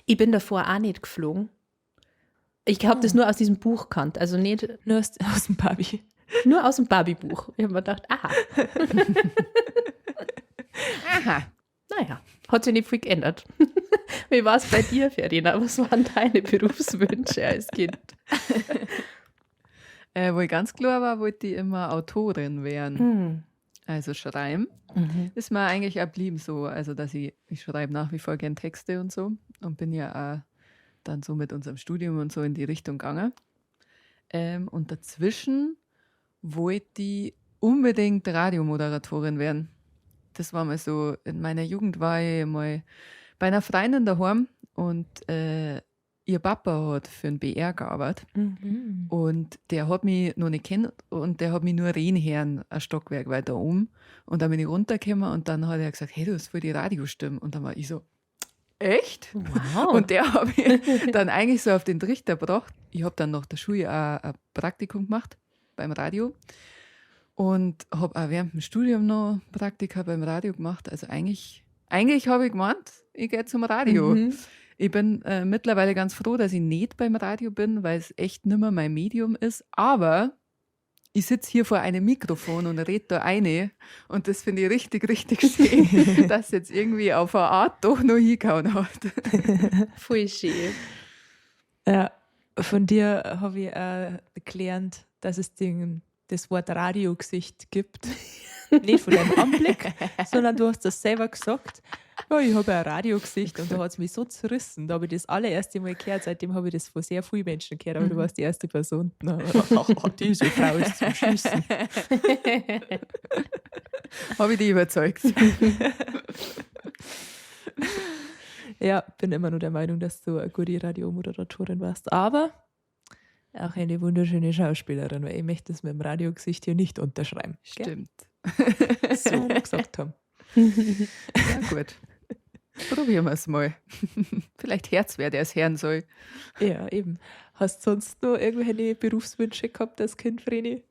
Ich bin davor auch nicht geflogen. Ich hab das nur aus diesem Buch gekannt, also nicht Nur aus dem Barbie. Nur aus dem Barbie-Buch. Ich hab mir gedacht, aha. Aha. Naja, hat sich nicht viel geändert. Wie war's bei dir, Verena? Was waren deine Berufswünsche als Kind? Wo ich ganz klar war, wollte ich immer Autorin werden. Also schreiben. Ist mir eigentlich auch geblieben so, also dass ich schreibe nach wie vor gern Texte und so und bin ja auch dann so mit unserem Studium und so in die Richtung gegangen. Und dazwischen wollte ich unbedingt Radiomoderatorin werden. Das war mal so, in meiner Jugend war ich mal bei einer Freundin daheim und ihr Papa hat für den BR gearbeitet. Und der hat mich noch nicht kennt und der hat mich nur reden hören, ein Stockwerk weiter oben. Und dann bin ich runtergekommen und dann hat er gesagt, hey, du hast voll die Radiostimme. Und dann war ich so, echt? Wow. Und der hat mich dann eigentlich so auf den Trichter gebracht. Ich hab dann nach der Schule auch ein Praktikum gemacht beim Radio und hab auch während dem Studium noch Praktika beim Radio gemacht. Also eigentlich hab ich gemeint, ich geh zum Radio. Ich bin mittlerweile ganz froh, dass ich nicht beim Radio bin, weil es echt nimmer mein Medium ist. Aber ich sitz hier vor einem Mikrofon und red da eine. Und das finde ich richtig, richtig schön, dass jetzt irgendwie auf eine Art doch noch hingehauen hat. Voll schön. Ja, von dir habe ich gelernt, dass es das Wort Radiogesicht gibt. Nicht von deinem Anblick, sondern du hast das selber gesagt. Ja, ich habe ein Radiogesicht und da hat's mich so zerrissen. Da habe ich das allererste Mal gehört. Seitdem habe ich das von sehr vielen Menschen gehört, aber du warst die erste Person. Na, ach, ach, diese Frau ist zum Schießen. Habe ich dich überzeugt? Ja, bin immer nur der Meinung, dass du eine gute Radiomoderatorin warst. Aber auch eine wunderschöne Schauspielerin, weil ich möchte das mit dem Radiogesicht hier nicht unterschreiben. Gell? Stimmt. So gesagt haben. Ja, gut. Probieren wir's mal. Vielleicht hört's wer, der es hören soll. Ja, eben. Hast du sonst noch irgendwelche Berufswünsche gehabt als Kind, Vreni?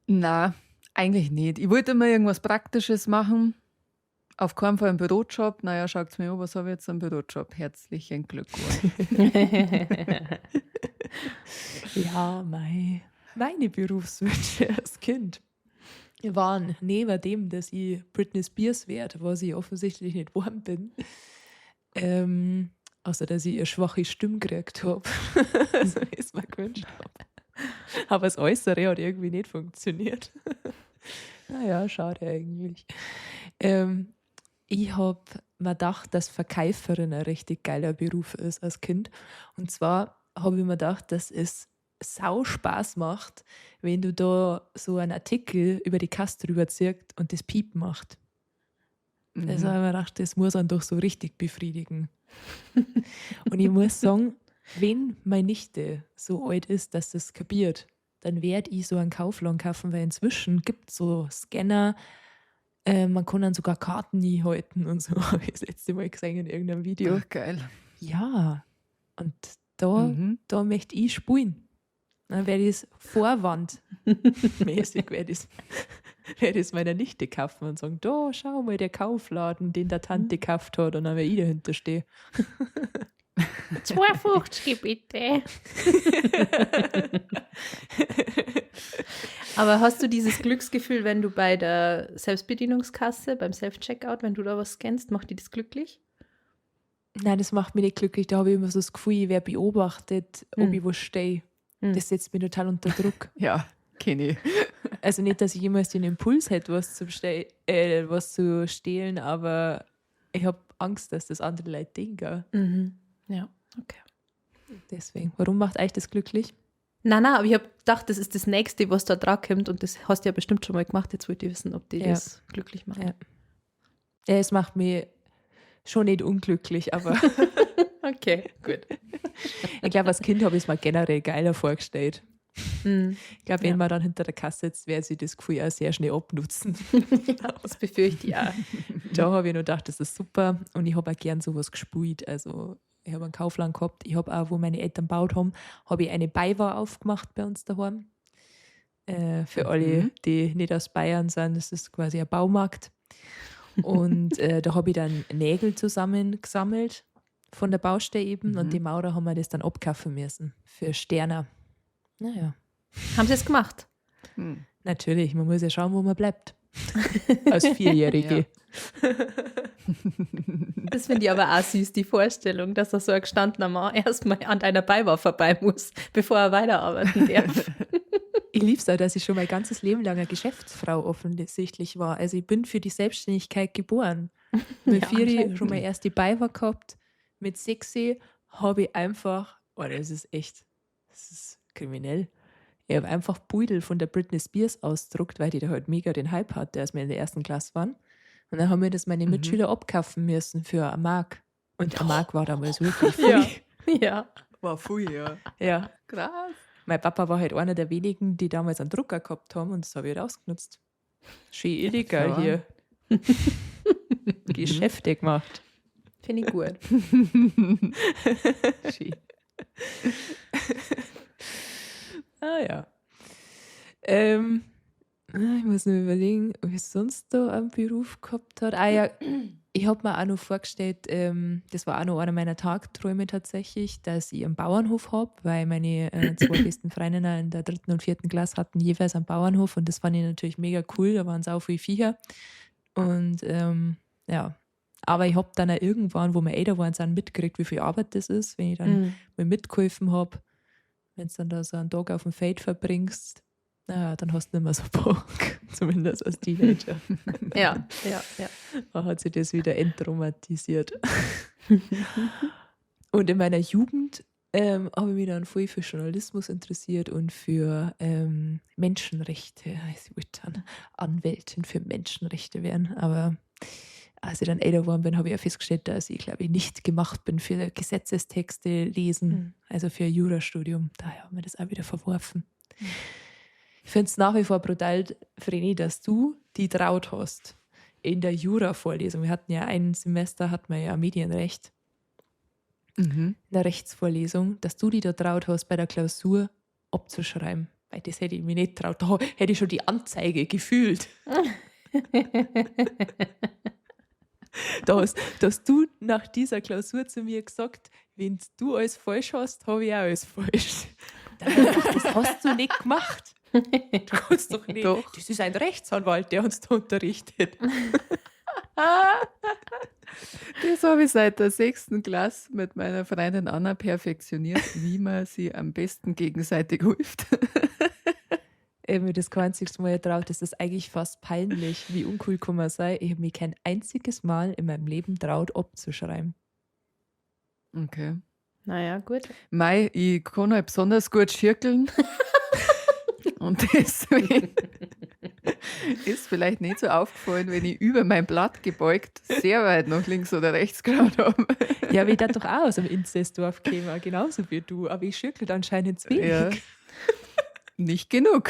Na, eigentlich nicht. Ich wollte immer irgendwas Praktisches machen. Auf keinen Fall einen Bürojob. Naja, schaut's mir an, was habe ich jetzt einen Bürojob? Herzlichen Glückwunsch. Ja, meine Berufswünsche als Kind waren neben dem, dass ich Britney Spears werde, was ich offensichtlich nicht geworden bin, Außer, dass ich eine schwache Stimme gekriegt habe. So wie ich es mir gewünscht habe. Aber das Äußere hat irgendwie nicht funktioniert. Naja, schade eigentlich. Ich habe mir gedacht, dass Verkäuferin ein richtig geiler Beruf ist als Kind. Und zwar habe ich mir gedacht, dass es sau Spaß macht, wenn du da so einen Artikel über die Kasse drüber ziehst und das Piep macht. Also habe ich mir gedacht, das muss einen doch so richtig befriedigen. Und ich muss sagen, wenn meine Nichte so alt ist, dass das kapiert, dann werd ich so einen Kaufladen kaufen, weil inzwischen gibt es so Scanner, man kann dann sogar Karten einhalten und so, habe ich das letzte Mal gesehen in irgendeinem Video. Ach, geil. Ja, und da möchte ich spulen. Dann werde ich es vorwandmäßig, werde ich es meiner Nichte kaufen und sagen, da, schau mal, der Kaufladen, den der Tante gekauft hat, und dann werde ich dahinter stehen. 2,50 bitte. Aber hast du dieses Glücksgefühl, wenn du bei der Selbstbedienungskasse, beim Self-Checkout, wenn du da was scannst, macht dich das glücklich? Nein, das macht mich nicht glücklich. Da habe ich immer so das Gefühl, ich werde beobachtet, ob ich wo stehe. Das setzt mich total unter Druck. Ja, kenne ich. Also nicht, dass ich jemals den Impuls hätte, was zu stehlen, aber ich habe Angst, dass das andere Leute denken. Mhm. Ja, okay. Deswegen. Warum macht euch das glücklich? Nein, aber ich habe gedacht, das ist das Nächste, was da dran kommt, und das hast du ja bestimmt schon mal gemacht. Jetzt wollte ich wissen, ob die das glücklich macht. Ja. Ja, es macht mich schon nicht unglücklich, aber okay, gut. Ich glaube, als Kind habe ich es mir generell geiler vorgestellt. Mhm. Ich glaube, wenn man dann hinter der Kasse sitzt, werde ich das Gefühl auch sehr schnell abnutzen. Ja, das befürchte ich auch. Da habe ich nur gedacht, das ist super, und ich habe auch gern sowas gespielt. Also ich habe einen Kaufland gehabt. Ich habe auch, wo meine Eltern gebaut haben, habe ich eine Beiwahr aufgemacht bei uns daheim. Für alle, die nicht aus Bayern sind, das ist quasi ein Baumarkt. Und da habe ich dann Nägel zusammengesammelt von der Baustelle eben. Und die Maurer haben wir das dann abkaufen müssen für Sterne. Naja. Haben sie es gemacht? Hm. Natürlich, man muss ja schauen, wo man bleibt. Als Vierjährige. Ja. Das finde ich aber auch süß, die Vorstellung, dass er so ein gestandener Mann erstmal an deiner Beiwahr vorbei muss, bevor er weiterarbeiten darf. Ich liebe es auch, dass ich schon mein ganzes Leben lang eine Geschäftsfrau offensichtlich war. Also ich bin für die Selbstständigkeit geboren. Mit Ja, 4 anscheinend. schon mal erst die Beiwahr gehabt. Mit 6 habe ich einfach, oh, das ist echt, das ist kriminell. Ich habe einfach Pudel von der Britney Spears ausgedruckt, weil die da halt mega den Hype hatte, als wir in der ersten Klasse waren. Und dann haben mir das meine Mitschüler abkaufen müssen für eine Mark. Und eine Mark war damals wirklich viel. Ja. Ja. War viel, ja. Ja. Krass. Mein Papa war halt einer der wenigen, die damals einen Drucker gehabt haben, und das habe ich halt ausgenutzt. Schön illegal Ja. hier. Geschäfte gemacht. Finde ich gut. Schön. Ah ja. Ich muss nur überlegen, ob ich sonst da einen Beruf gehabt hat. Ah ja, ich habe mir auch noch vorgestellt, das war auch noch einer meiner Tagträume tatsächlich, dass ich einen Bauernhof habe, weil meine zwei besten Freundinnen in der 3. und 4. Klasse hatten jeweils einen Bauernhof, und das fand ich natürlich mega cool, da waren sau viele Viecher. Und ja, aber ich habe dann auch irgendwann, wo wir älter waren, sind, mitgekriegt, wie viel Arbeit das ist, wenn ich dann mal mitgeholfen habe. Wenn du dann da so einen Tag auf dem Feld verbringst, naja, dann hast du nicht mehr so Bock, zumindest als Teenager. Ja, ja, ja. Da hat sich das wieder enttraumatisiert. Und in meiner Jugend habe ich mich dann voll für Journalismus interessiert und für Menschenrechte. Also ich wollte dann Anwältin für Menschenrechte werden, aber als ich dann älter geworden bin, habe ich auch festgestellt, dass ich, glaube ich, nicht gemacht bin für Gesetzestexte lesen, also für ein Jurastudium. Daher haben wir das auch wieder verworfen. Ich finde es nach wie vor brutal, Vreni, dass du die traut hast in der Jura-Vorlesung. Wir hatten ja ein Semester, hatten wir ja Medienrecht, in der Rechtsvorlesung, dass du die da traut hast, bei der Klausur abzuschreiben. Weil das hätte ich mir nicht traut. Da hätte ich schon die Anzeige gefühlt. Dass du nach dieser Klausur zu mir gesagt, wenn du alles falsch hast, habe ich auch alles falsch. Da hab ich gedacht, das hast du nicht gemacht. Du kannst doch nicht. Doch. Das ist ein Rechtsanwalt, der uns da unterrichtet. Das habe ich seit der 6. Klasse mit meiner Freundin Anna perfektioniert, wie man sie am besten gegenseitig hilft. Ich hab mir das kein einziges Mal getraut. Das ist eigentlich fast peinlich, wie uncool kann man sein. Ich habe mich kein einziges Mal in meinem Leben traut, abzuschreiben. Okay. Naja, gut. Mei, ich kann halt besonders gut schirkeln. Und deswegen ist vielleicht nicht so aufgefallen, wenn ich über mein Blatt gebeugt sehr weit nach links oder rechts geschaut habe. Ja, aber ich dachte doch auch aus dem Inzestdorf käme, genauso wie du. Aber ich schirkel anscheinend zu wenig. Ja. Nicht genug.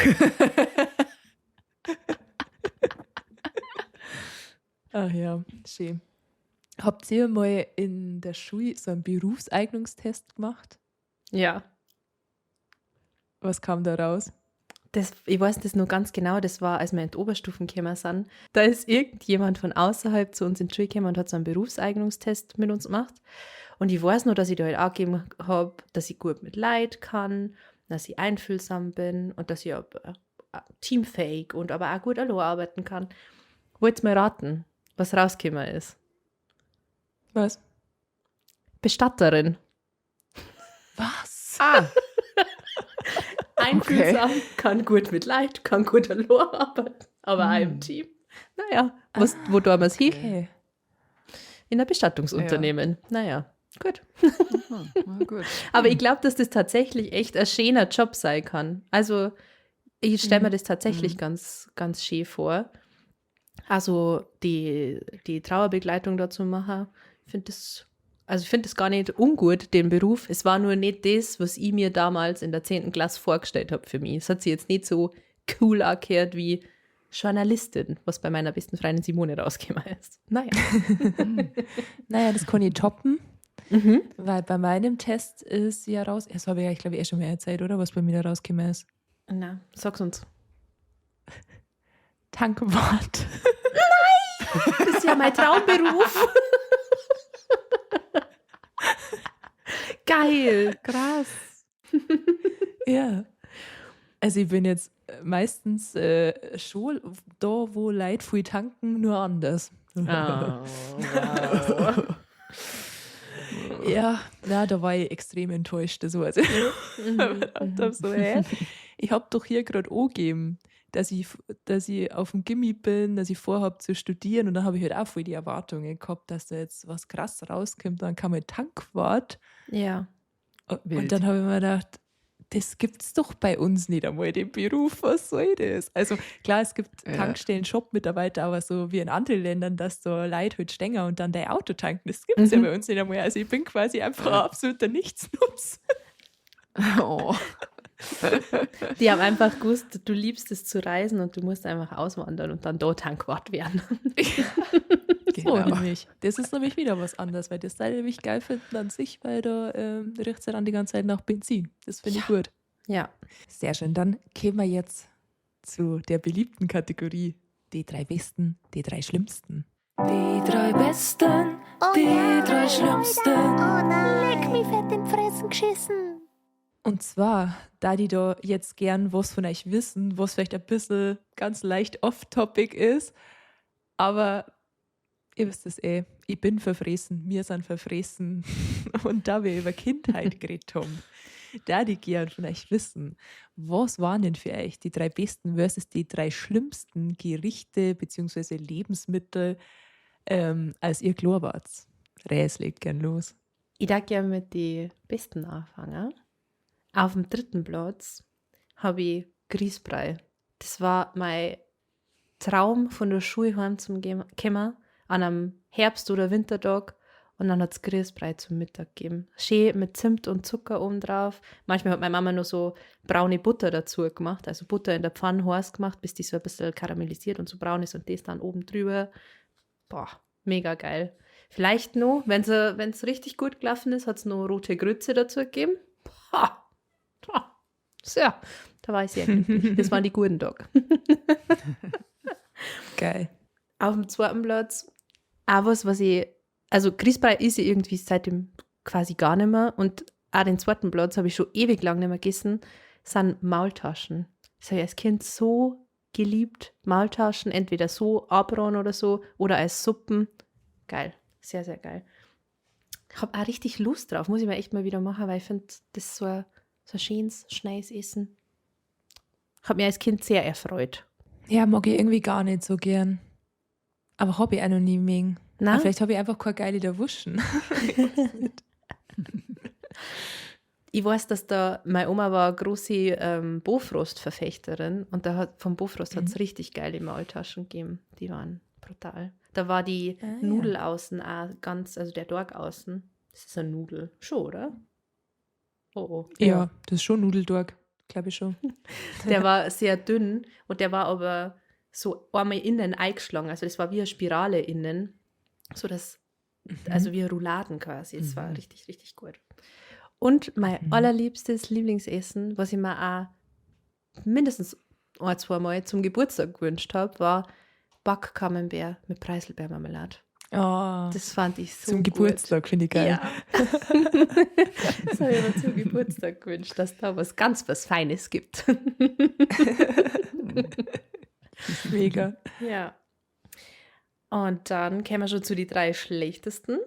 Ach ja, schön. Habt ihr mal in der Schule so einen Berufseignungstest gemacht? Ja. Was kam da raus? Ich weiß das noch ganz genau, das war, als wir in die Oberstufen gekommen sind. Da ist irgendjemand von außerhalb zu uns in die Schule gekommen und hat so einen Berufseignungstest mit uns gemacht. Und ich weiß nur, dass ich da halt auch gegeben hab, dass ich gut mit Leid kann, dass ich einfühlsam bin und dass ich auch teamfähig und aber auch gut allein arbeiten kann. Wollt's mal raten, was rausgekommen ist? Was? Bestatterin. Was? Ah. Einfühlsam, okay. Kann gut mit Leid, kann gut allein arbeiten, aber auch im Team. Naja, wo tun wir's hin? Okay. In ein Bestattungsunternehmen. Ja. Naja, gut. Aha, na gut. Aber ich glaub, dass das tatsächlich echt ein schöner Job sein kann. Also ich stell mir das tatsächlich ganz, ganz schön vor. Also die Trauerbegleitung dazu machen, ich find das gar nicht ungut, den Beruf. Es war nur nicht das, was ich mir damals in der 10. Klasse vorgestellt hab für mich. Es hat sich jetzt nicht so cool angehört wie Journalistin, was bei meiner besten Freundin Simone rausgekommen ist. Naja. Naja, das kann ich toppen, weil bei meinem Test ist ja raus, das habe ich ja, ich glaube, schon mal erzählt, oder? Was bei mir da rausgekommen ist. Na, sag's uns. Tankwart. Nein! Das ist ja mein Traumberuf. Geil. Krass. Ja. Also ich bin jetzt meistens schon da, wo Leute viel tanken, nur anders. Oh, wow. Ja, na, da war ich extrem enttäuscht. Das weiß ich. Ich dachte so, hä? Ich hab doch hier grad angegeben, dass ich auf dem Gimmi bin, dass ich vorhab zu studieren. Und dann habe ich halt auch voll die Erwartungen gehabt, dass da jetzt was krass rauskommt. Dann kam ein Tankwart. Ja. Und dann habe ich mir gedacht, das gibt's doch bei uns nicht einmal, den Beruf, was soll das? Also klar, es gibt Tankstellen, Shop-Mitarbeiter, aber so wie in anderen Ländern, dass da Leute halt stehen und dann dein Auto tanken, das gibt's ja bei uns nicht einmal. Also ich bin quasi einfach ein absoluter Nichtsnutz. Oh. Die haben einfach gewusst, du liebst es zu reisen und du musst einfach auswandern und dann dort Tankwart werden. Genau. So nämlich. Das ist nämlich wieder was anderes, weil das Teil nämlich geil finden an sich, weil da riecht es ja dann die ganze Zeit nach Benzin. Das finde ich gut. Ja. Sehr schön. Dann kommen wir jetzt zu der beliebten Kategorie. Die 3 Besten, die 3 Schlimmsten. Die 3 Besten, die 3 Schlimmsten. Oh nein. Leck mich fett in Fressen geschissen. Und zwar, da die da jetzt gern was von euch wissen, was vielleicht ein bisschen ganz leicht off-topic ist, aber ihr wisst es eh, ich bin verfressen, wir sind verfressen. Und da wir über Kindheit geredet haben, da die gern von euch wissen, was waren denn für euch die 3 besten versus die 3 schlimmsten Gerichte beziehungsweise Lebensmittel, als ihr klein wart? Res legt gern los. Ich darf gerne mit den besten anfangen. Auf dem 3. Platz habe ich Grießbrei. Das war mein Traum, von der Schule heim zum kommen, an einem Herbst- oder Wintertag. Und dann hat's Grießbrei zum Mittag gegeben. Schön mit Zimt und Zucker obendrauf. Manchmal hat meine Mama nur so braune Butter dazu gemacht. Also Butter in der Pfanne heiß gemacht, bis die so ein bisschen karamellisiert und so braun ist und das dann oben drüber. Boah, mega geil. Vielleicht noch, wenn's richtig gut gelaufen ist, hat's noch rote Grütze dazu gegeben. Boah. So, da war ich sehr glücklich. Das waren die guten Tage. Geil. Auf dem 2. Platz auch was ich, also Grießbrei ist ja irgendwie seitdem quasi gar nicht mehr und auch den 2. Platz habe ich schon ewig lang nicht mehr gegessen, sind Maultaschen. Das habe ich als Kind so geliebt. Maultaschen, entweder so, Abraten oder so, oder als Suppen. Geil. Sehr, sehr geil. Ich habe auch richtig Lust drauf, muss ich mir echt mal wieder machen, weil ich finde, das ist so ein schönes, schnelles Essen. Hat mir als Kind sehr erfreut. Ja, mag ich irgendwie gar nicht so gern. Aber habe ich auch noch nie mögen. Na? Aber vielleicht habe ich einfach keine geile da Wuschen. Ich weiß, dass da, meine Oma war eine große Bofrost-Verfechterin und da hat, vom Bofrost hat es richtig geile Maultaschen gegeben. Die waren brutal. Da war die Ah, ja. Nudel außen auch ganz, also der Dork außen. Das ist eine Nudel. Schon, oder? Oh, oh. Ja, das ist schon Nudeldorg, glaube ich schon. Der war sehr dünn und der war aber so einmal innen eingeschlagen. Also das war wie eine Spirale innen. So dass, also wie Rouladen quasi. Es war richtig, richtig gut. Und mein allerliebstes Lieblingsessen, was ich mir auch mindestens ein, zwei Mal zum Geburtstag gewünscht habe, war Backcamembert mit Preiselbeermarmelade. Oh, Das fand ich so zum gut. Geburtstag finde ich geil. Ja. Das habe ich mir zum Geburtstag gewünscht, dass da was ganz was Feines gibt. Mega. Ja. Und dann kämen wir schon zu die drei schlechtesten.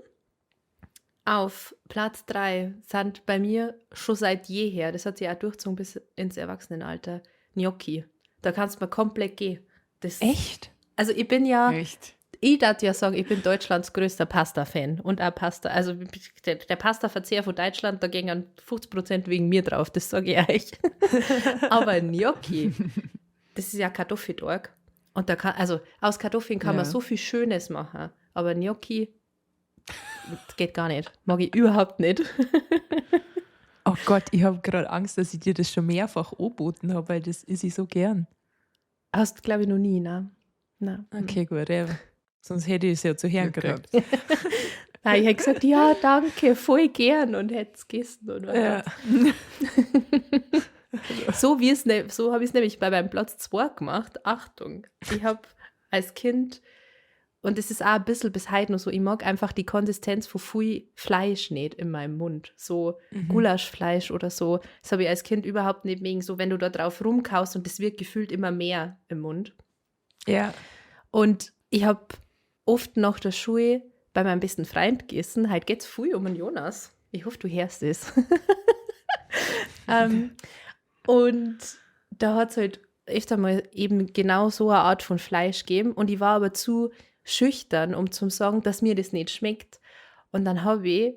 Auf Platz 3 sind bei mir schon seit jeher, das hat sich auch durchgezogen bis ins Erwachsenenalter, Gnocchi. Da kannst du mir komplett gehen. Das, Echt? Also ich bin ja, Echt? ich darf ja sagen, ich bin Deutschlands größter Pasta-Fan und auch Pasta. Also der Pasta-Verzehr von Deutschland, da gingen 50% wegen mir drauf, das sage ich euch. Aber Gnocchi, das ist ja Kartoffeldorg. Und da kann, also aus Kartoffeln kann man Ja. so viel Schönes machen, aber Gnocchi, das geht gar nicht. Mag ich überhaupt nicht. Oh Gott, ich habe gerade Angst, dass ich dir das schon mehrfach angeboten habe, weil das ist ich so gern. Hast, glaube ich, noch nie, ne? Nein. Okay, gut. Ja. Sonst hätte ich es ja zu hören Glück gekriegt. gehabt. Nein, ich hätte gesagt, ja, danke, voll gern und hätte es gegessen. Und war Ja. So, wie es ne, so habe ich es nämlich bei meinem Platz 2 gemacht. Achtung, ich habe als Kind, und es ist auch ein bisschen bis heute noch so, ich mag einfach die Konsistenz von viel Fleisch nicht in meinem Mund. So Gulaschfleisch oder so. Das habe ich als Kind überhaupt nicht mögen. So, wenn du da drauf rumkaust und das wird gefühlt immer mehr im Mund. Ja. Und ich habe oft nach der Schule bei meinem besten Freund gegessen. Heute geht's früh um den Jonas. Ich hoffe, du hörst es. Und da hat es halt öfter mal eben genau so eine Art von Fleisch gegeben. Und ich war aber zu schüchtern, um zu sagen, dass mir das nicht schmeckt. Und dann habe ich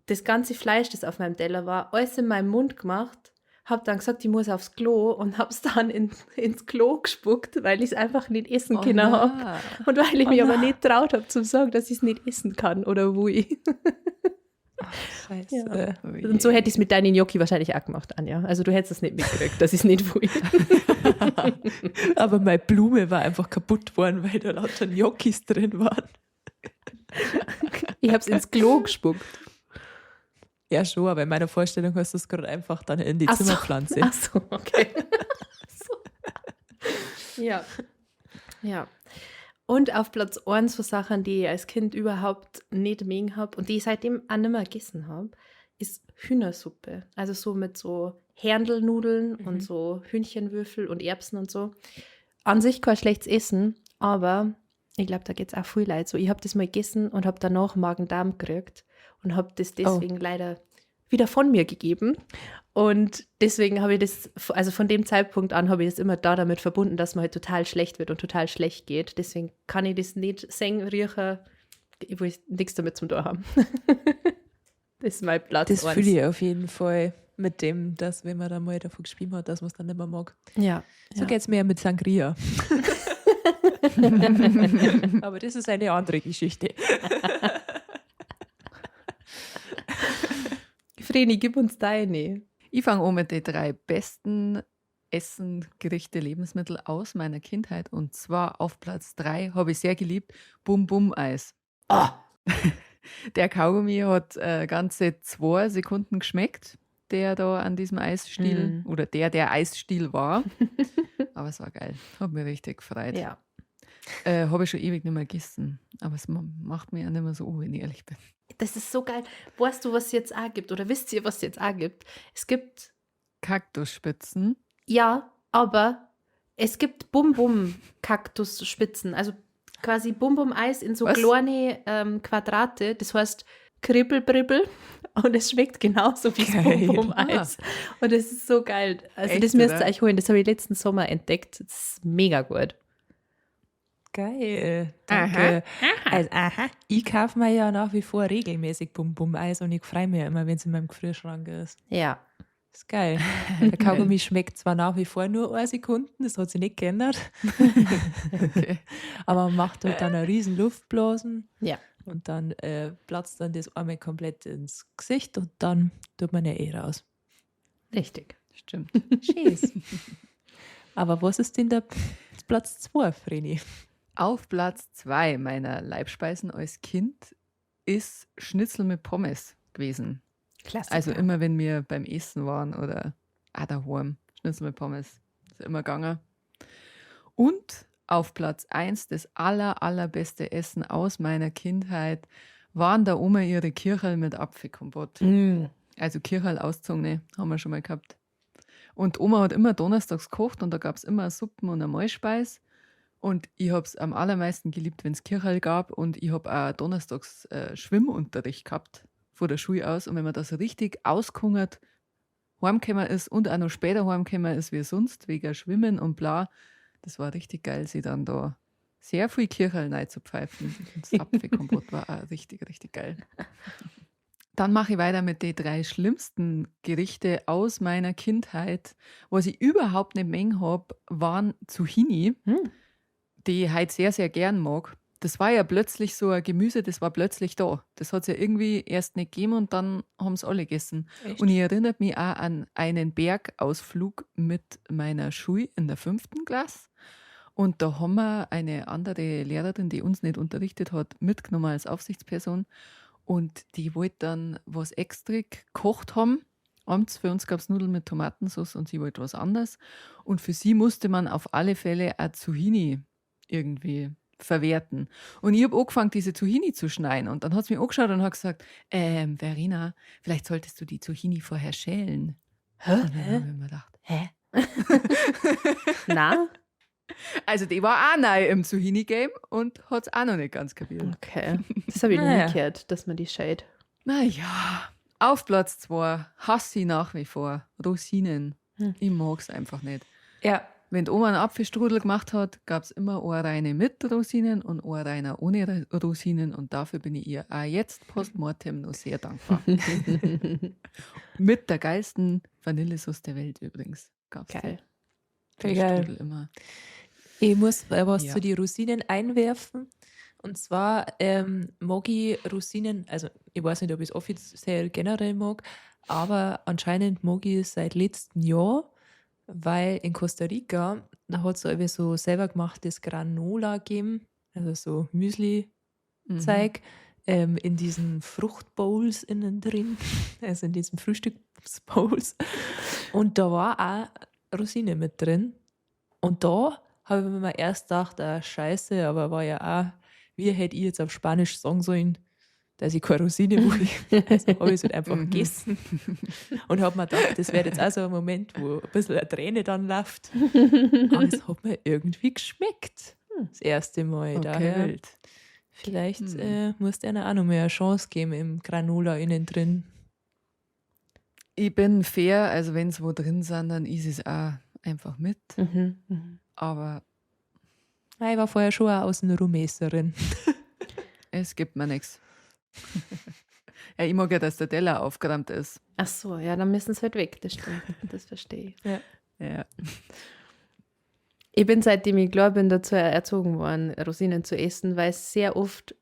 das ganze Fleisch, das auf meinem Teller war, alles in meinem Mund gemacht, habe dann gesagt, ich muss aufs Klo und habe es dann ins Klo gespuckt, weil ich es einfach nicht essen Oh können habe. nein. Und weil ich mich Oh aber nein. nicht traut habe, zu sagen, dass ich es nicht essen kann oder wo ich. Scheiße. Ja. Oh je. Und so hätte ich es mit deinen Gnocchi wahrscheinlich auch gemacht, Anja. Also du hättest es nicht mitgekriegt, dass ich es nicht will. Aber meine Blume war einfach kaputt worden, weil da lauter Gnocchis drin waren. Ich habe es ins Klo gespuckt. Ja, schon, aber in meiner Vorstellung hast du es gerade einfach dann in die Ach so. Zimmerpflanze. Ach so, okay. So. Ja. Ja. Und auf Platz 1 von Sachen, die ich als Kind überhaupt nicht mögen habe und die ich seitdem auch nicht mehr gegessen habe, ist Hühnersuppe. Also so mit so Herndelnudeln und so Hühnchenwürfel und Erbsen und so. An sich kein schlechtes Essen, aber ich glaube, da geht es auch viel Leid. So, ich habe das mal gegessen und habe danach Magen-Darm gekriegt und habe das deswegen leider wieder von mir gegeben. Und deswegen habe ich das, also von dem Zeitpunkt an habe ich das immer da damit verbunden, dass mir halt total schlecht wird und total schlecht geht. Deswegen kann ich das nicht sehen, riechen. Ich will nichts damit zum Tor haben. Das ist mein Platz Das eins. fühle ich auf jeden Fall mit dem, dass wenn man da mal davon gespielt hat, dass man es dann nicht mehr mag. Ja. So ja. geht es mir ja mit Sangria. Aber das ist eine andere Geschichte. Vreni, gib uns deine. Ich fange an mit den 3 besten Essen, Gerichte, Lebensmittel aus meiner Kindheit. Und zwar auf Platz 3 habe ich sehr geliebt, Bum Bum Eis. Ah. Der Kaugummi hat ganze 2 Sekunden geschmeckt, der da an diesem Eisstiel oder der Eisstiel war. Aber es war geil. Hat mich richtig gefreut. Ja. Habe ich schon ewig nicht mehr gegessen. Aber es macht mich auch nicht mehr so, wenn ich ehrlich bin. Das ist so geil. Weißt du, was es jetzt auch gibt? Oder wisst ihr, was es jetzt auch gibt? Es gibt Kaktusspitzen. Ja, aber es gibt Bum-Bum-Kaktusspitzen. Also Quasi Bum-Bum-Eis in so Was? kleine Quadrate. Das heißt Kribbelbribbel. Und es schmeckt genauso wie das Geil. Bum-Bum-Eis. Und es ist so geil. Also Echt, das müsst ihr oder? euch holen. Das habe ich letzten Sommer entdeckt. Das ist mega gut. Geil, danke. Also, aha. Ich kaufe mir ja nach wie vor regelmäßig Bum-Bum-Eis und ich freue mich ja immer, wenn es in meinem Gefrierschrank ist. Ja. Ist geil. Der Kaugummi schmeckt zwar nach wie vor nur eine Sekunde, das hat sich nicht geändert. Okay. Aber man macht halt dann eine riesen Luftblasen. Ja. Und dann platzt dann das einmal komplett ins Gesicht und dann tut man ja eh raus. Richtig. Stimmt. Scheiß. Aber was ist denn der Platz 2, Vreni? Auf Platz 2 meiner Leibspeisen als Kind ist Schnitzel mit Pommes gewesen. Klassiker. Also immer, wenn wir beim Essen waren oder auch daheim, Schnitzel mit Pommes, ist immer gegangen. Und auf Platz 1 das allerbeste Essen aus meiner Kindheit waren da Oma ihre Kircherl mit Apfelkompott. Mm. Also Kircherl auszogene, haben wir schon mal gehabt. Und Oma hat immer donnerstags gekocht und da gab es immer Suppen und eine Mahlspeis. Und ich habe es am allermeisten geliebt, wenn es Kircherl gab. Und ich habe auch donnerstags Schwimmunterricht gehabt von der Schule aus. Und wenn man das richtig ausgehungert heimgekommen ist und auch noch später heimgekommen ist wie sonst, wegen Schwimmen und bla, das war richtig geil, sie dann da sehr viel Kircherl reinzupfeifen. Und das Apfelkompott war auch richtig, richtig geil. Dann mache ich weiter mit den 3 schlimmsten Gerichte aus meiner Kindheit. Was ich überhaupt nicht mengen hab, waren Zucchini, die ich heute sehr, sehr gern mag. Das war ja plötzlich so ein Gemüse, das war plötzlich da. Das hat's ja irgendwie erst nicht gegeben und dann haben's alle gegessen. Echt? Und ich erinnere mich auch an einen Bergausflug mit meiner Schule in der 5. Klasse. Und da haben wir eine andere Lehrerin, die uns nicht unterrichtet hat, mitgenommen als Aufsichtsperson. Und die wollte dann was extra gekocht haben. Abends für uns gab's Nudeln mit Tomatensauce und sie wollte was anderes. Und für sie musste man auf alle Fälle eine Zucchini irgendwie verwerten. Und ich hab angefangen, diese Zucchini zu schneiden. Und dann hat sie mich angeschaut und hat gesagt, Verena, vielleicht solltest du die Zucchini vorher schälen. Hä? Und dann hab ich mir gedacht, hä? Na? Also die war auch neu im Zucchini-Game und hat's auch noch nicht ganz kapiert. Okay. Das hab ich noch nie gehört, dass man die schält. Naja, auf Platz 2 hasse ich nach wie vor Rosinen. Ich mag's einfach nicht. Wenn die Oma einen Apfelstrudel gemacht hat, gab's immer eine reine mit Rosinen und eine reine ohne Rosinen. Und dafür bin ich ihr auch jetzt postmortem noch sehr dankbar. Mit der geilsten Vanillesauce der Welt übrigens. Gab's Geil. den Geil. Strudel immer. Ich muss was zu den Rosinen einwerfen. Und zwar mag ich Rosinen, also ich weiß nicht, ob ich es offiziell generell mag, aber anscheinend mag ich es seit letztem Jahr, weil in Costa Rica, da hat es irgendwie so selber gemachtes Granola gegeben, also so Müsli-Zeug, in diesen Fruchtbowls innen drin, also in diesen Frühstücksbowls. Und da war auch Rosine mit drin. Und da habe ich mir erst gedacht, ah, scheiße, aber war ja auch, wie hätte ich jetzt auf Spanisch sagen sollen, dass ich keine Rosine will. Also habe ich es halt einfach gegessen und habe mir gedacht, das wäre jetzt auch so ein Moment, wo ein bisschen eine Träne dann läuft. Aber es hat mir irgendwie geschmeckt. Das erste Mal. Okay, daher wild. Vielleicht, musst du einer auch noch mehr eine Chance geben im Granola innen drin. Ich bin fair, also wenn's wo drin sind, dann ist es auch einfach mit. Aber Nein, ich war vorher schon auch Außenrummesserin. Es gibt mir nix. Ja, ich mag ja, dass der Teller aufgeräumt ist. Ach so, ja, dann müssen sie halt weg, das stimmt. Das verstehe ich. Ich bin, seitdem ich klar bin, dazu erzogen worden, Rosinen zu essen, weil es sehr oft,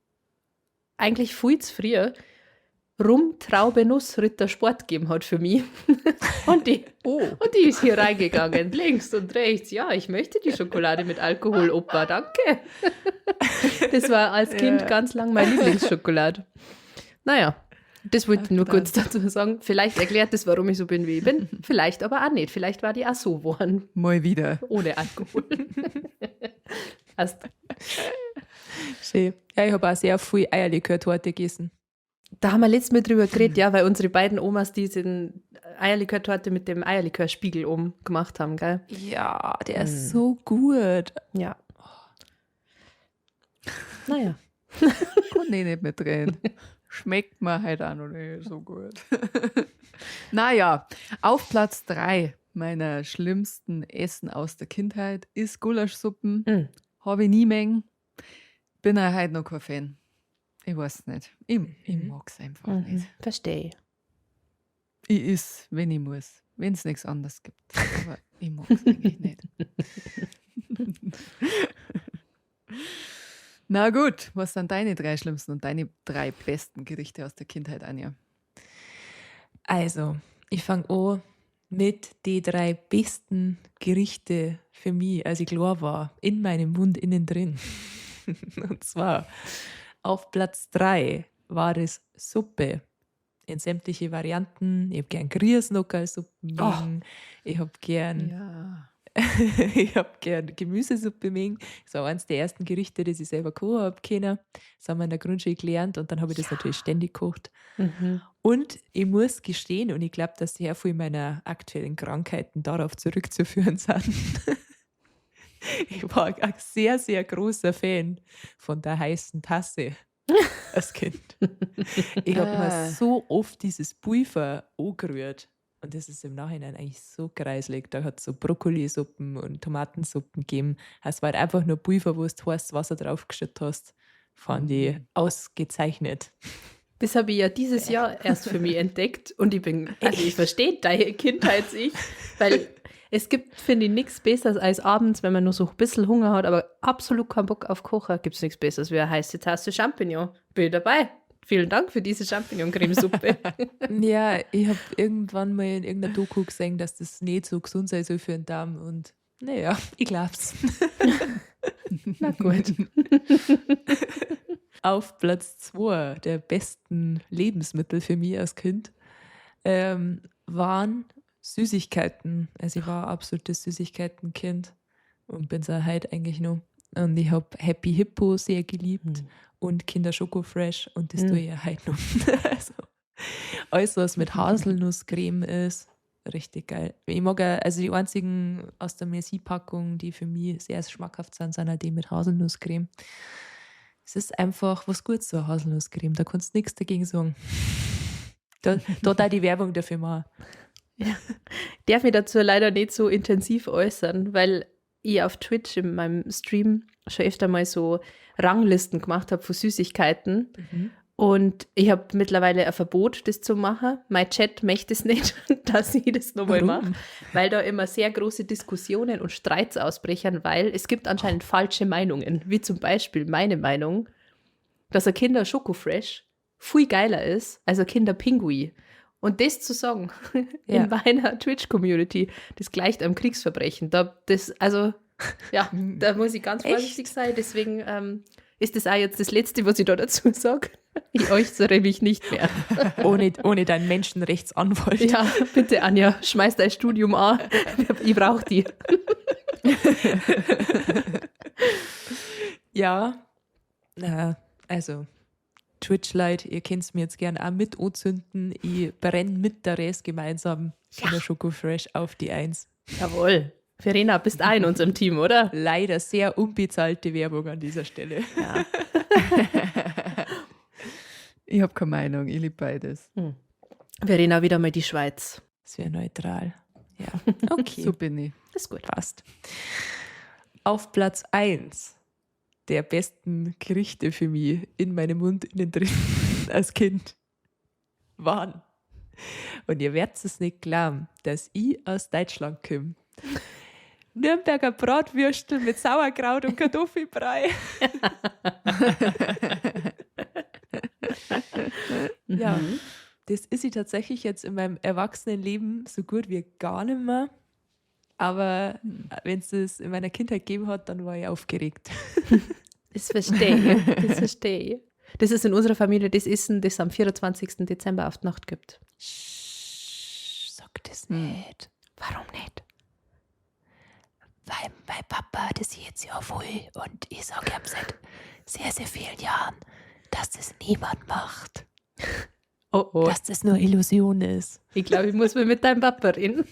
eigentlich viel zu früh, Rum, Traube, Nuss, Ritter, Sport gegeben hat für mich. Und die ist hier reingegangen, links und rechts. Ja, ich möchte die Schokolade mit Alkohol, Opa, danke. Das war als Kind ganz lang meine Lieblingsschokolade. Naja, das wollte ich nur kurz dazu sagen. Vielleicht erklärt das, warum ich so bin, wie ich bin. Vielleicht aber auch nicht. Vielleicht war die auch so geworden. Mal wieder. Ohne Alkohol. Passt. Schön. Ja, ich habe auch sehr viel Eierlikörtorte gegessen. Da haben wir letztes Mal drüber geredet, ja, weil unsere beiden Omas diesen Eierlikörtorte mit dem Eierlikörspiegel oben gemacht haben, gell? Ja, der ist so gut. Ja. Naja. Kann ich nicht mitreden. Schmeckt mir halt auch noch nicht so gut. Naja, auf Platz 3 meiner schlimmsten Essen aus der Kindheit ist Gulaschsuppen. Habe ich nie mengen. Bin auch heute noch kein Fan. Ich weiß nicht. Ich mag's einfach nicht. Verstehe. Ich iss, wenn ich muss, wenn's nichts anderes gibt. Aber ich mag's eigentlich nicht. Na gut, was sind deine 3 schlimmsten und deine 3 besten Gerichte aus der Kindheit, Anja? Also, ich fang an mit die 3 besten Gerichte für mich, als ich klein war, in meinem Mund innen drin. Und zwar auf Platz 3 war es Suppe. In sämtliche Varianten. Ich hab gern Grießnockersuppen. Ich hab gern Ich hab gern Gemüsesuppe mögen. Das war eines der ersten Gerichte, das ich selber kochen hab können. Das haben wir in der Grundschule gelernt und dann hab ich das natürlich ständig gekocht. Und ich muss gestehen, und ich glaub, dass sehr viel meiner aktuellen Krankheiten darauf zurückzuführen sind. Ich war ein sehr, sehr großer Fan von der heißen Tasse als Kind. Ich hab mir so oft dieses Pulver angerührt. Und das ist im Nachhinein eigentlich so kreislig. Da hat's so Brokkolisuppen und Tomatensuppen gegeben. Es war halt einfach nur Pulver, wo du heißes Wasser draufgeschüttet hast. Fand ich ausgezeichnet. Das habe ich ja dieses Jahr erst für mich entdeckt. Und ich bin, also ich verstehe deine Kindheits-Ich, weil es gibt, finde ich, nichts Besseres als abends, wenn man nur so ein bisschen Hunger hat, aber absolut keinen Bock auf Kochen, gibt's nichts Besseres wie eine heiße Tasse Champignon. Bin ich dabei. Vielen Dank für diese Champignon-Cremesuppe. Ja, ich hab irgendwann mal in irgendeiner Doku gesehen, dass das nicht so gesund sei soll für den Darm. Und naja, ich glaub's. Na gut. Auf Platz 2 der besten Lebensmittel für mich als Kind waren Süßigkeiten. Also ich war ein absolutes Süßigkeitenkind und bin's auch heute eigentlich noch. Und ich hab Happy Hippo sehr geliebt. Und Kinder Schoko Fresh und das tue ich ja heute noch. Also, alles, was mit Haselnusscreme ist, richtig geil. Ich mag auch, also die einzigen aus der Merci-Packung, die für mich sehr schmackhaft sind, sind auch die mit Haselnusscreme. Es ist einfach was Gutes, so eine Haselnusscreme. Da kannst du nichts dagegen sagen. Da da die Werbung dafür machen. Ja. Ich darf mich dazu leider nicht so intensiv äußern, weil ich auf Twitch in meinem Stream schon öfter mal so Ranglisten gemacht hab von Süßigkeiten. Und ich hab mittlerweile ein Verbot, das zu machen. Mein Chat möchte es nicht, dass ich das nochmal Warum? mache, weil da immer sehr große Diskussionen und Streits ausbrechen, weil es gibt anscheinend falsche Meinungen, wie zum Beispiel meine Meinung, dass ein Kinder Schoko Fresh viel geiler ist als ein Kinder Pingui. Und das zu sagen in meiner Twitch-Community, das gleicht einem Kriegsverbrechen. Da, das, also, ja, da muss ich ganz Echt? vorsichtig sein. Deswegen ist das auch jetzt das Letzte, was ich da dazu sag. Ich äußere mich nicht mehr. Ohne deinen Menschenrechtsanwalt. Ja, bitte, Anja, schmeiß dein Studium an. Ich brauch die. Ja, na, also Twitch-Leute, ihr könnt's mir jetzt gern auch mit anzünden. Ich brenn mit der Rest gemeinsam in der Schoko Fresh auf die 1. Jawohl. Verena, bist auch in unserem Team, oder? Leider sehr unbezahlte Werbung an dieser Stelle. Ja. Ich hab keine Meinung, ich lieb beides. Verena, wieder mal die Schweiz. Das wäre neutral. Ja, okay. So bin ich. Ist gut. Passt. Auf Platz 1 der besten Gerichte für mich in meinem Mund innen drin als Kind waren. Und ihr werdet es nicht glauben, dass ich aus Deutschland komme. Nürnberger Bratwürstel mit Sauerkraut und Kartoffelbrei. Ja, das ist sie tatsächlich jetzt in meinem Erwachsenenleben so gut wie gar nicht mehr. Aber wenn's das in meiner Kindheit gegeben hat, dann war ich aufgeregt. Das verstehe ich. Das verstehe ich. Das ist in unserer Familie das Essen, das am 24. Dezember auf die Nacht gibt. Sch, sag das nicht. Warum nicht? Weil mein Papa das jetzt ja wohl und ich sag ihm seit sehr, sehr vielen Jahren, dass das niemand macht. Oh, oh. Dass das nur Illusion ist. Ich glaube, ich muss mal mit deinem Papa reden.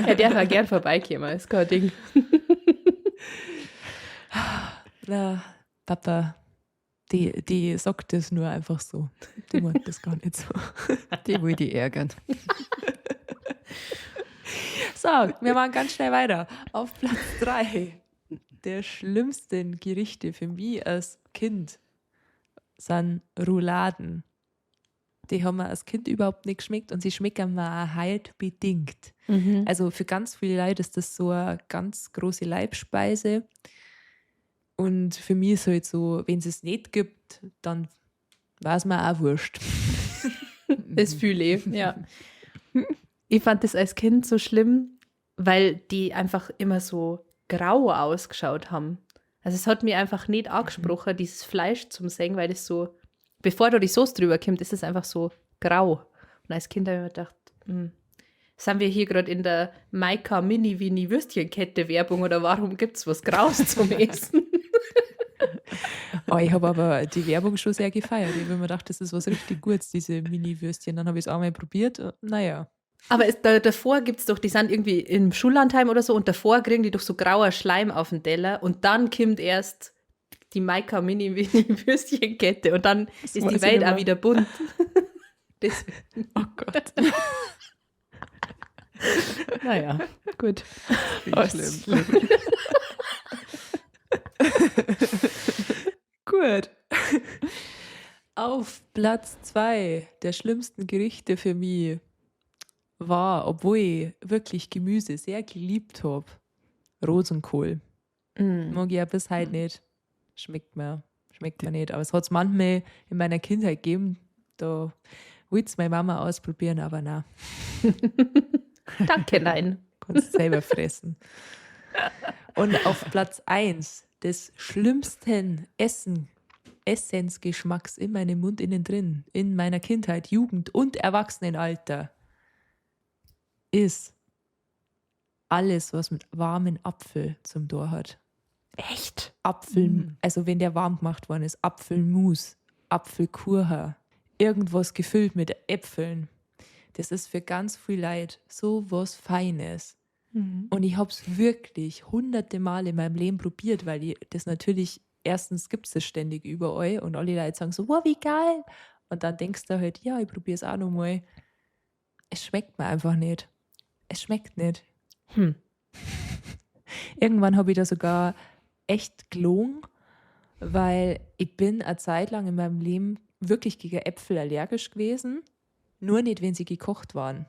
Er darf auch gern vorbeikommen, ist kein Ding. Na, Papa, die sagt das nur einfach so. Die meint das gar nicht so. Die will die ärgern. So, wir machen ganz schnell weiter. Auf Platz 3 der schlimmsten Gerichte für mich als Kind sind Rouladen. Die haben mir als Kind überhaupt nicht geschmeckt und sie schmecken mir auch halt bedingt. Also für ganz viele Leute ist das so eine ganz große Leibspeise. Und für mich ist halt so, wenn es nicht gibt, dann war es mir auch wurscht. Das fühle ich, ja. Ich fand das als Kind so schlimm, weil die einfach immer so grau ausgeschaut haben. Also es hat mir einfach nicht angesprochen, dieses Fleisch zum Sehen, weil das so, bevor da die Soße drüber kommt, ist es einfach so grau. Und als Kind habe ich mir gedacht, sind wir hier gerade in der Maika Mini Winnie Würstchenkette Werbung oder warum gibt es was Graues zum Essen? Oh, ich habe aber die Werbung schon sehr gefeiert. Ich habe mir gedacht, das ist was richtig Gutes, diese Mini-Würstchen. Dann habe ich es auch mal probiert. Naja. Aber davor gibt es doch, die sind irgendwie im Schullandheim oder so und davor kriegen die doch so grauer Schleim auf den Teller und dann kommt erst die Maika Mini Winnie Würstchenkette und dann Das ist weiß die ich Welt nicht auch mehr. wieder bunt. Das, Oh Gott. naja, gut. Wie Oh, schlimm. Gut. Auf Platz 2 der schlimmsten Gerichte für mich war, obwohl ich wirklich Gemüse sehr geliebt habe, Rosenkohl. Mag ich ja bis heute nicht. Schmeckt mir. Schmeckt mir nicht. Aber es hat es manchmal in meiner Kindheit gegeben. Da wollte es meine Mama ausprobieren, aber nein, Danke, nein. kannst selber fressen. Und auf Platz 1 des schlimmsten Essensgeschmacks in meinem Mund innen drin, in meiner Kindheit, Jugend und Erwachsenenalter, ist alles, was mit warmen Apfel zum Tor hat. Echt? Apfel, also wenn der warm gemacht worden ist, Apfelmus, Apfelkuchen, irgendwas gefüllt mit Äpfeln. Das ist für ganz viel Leid so was Feines. Und ich habe es wirklich hunderte Mal in meinem Leben probiert, weil ich das natürlich, erstens gibt es das ständig überall und alle Leute sagen so, wow, wie geil. Und dann denkst du halt, ja, ich probiere es auch nochmal. Es schmeckt mir einfach nicht. Es schmeckt nicht. Irgendwann habe ich da sogar echt gelogen, weil ich bin eine Zeit lang in meinem Leben wirklich gegen Äpfel allergisch gewesen, nur nicht, wenn sie gekocht waren.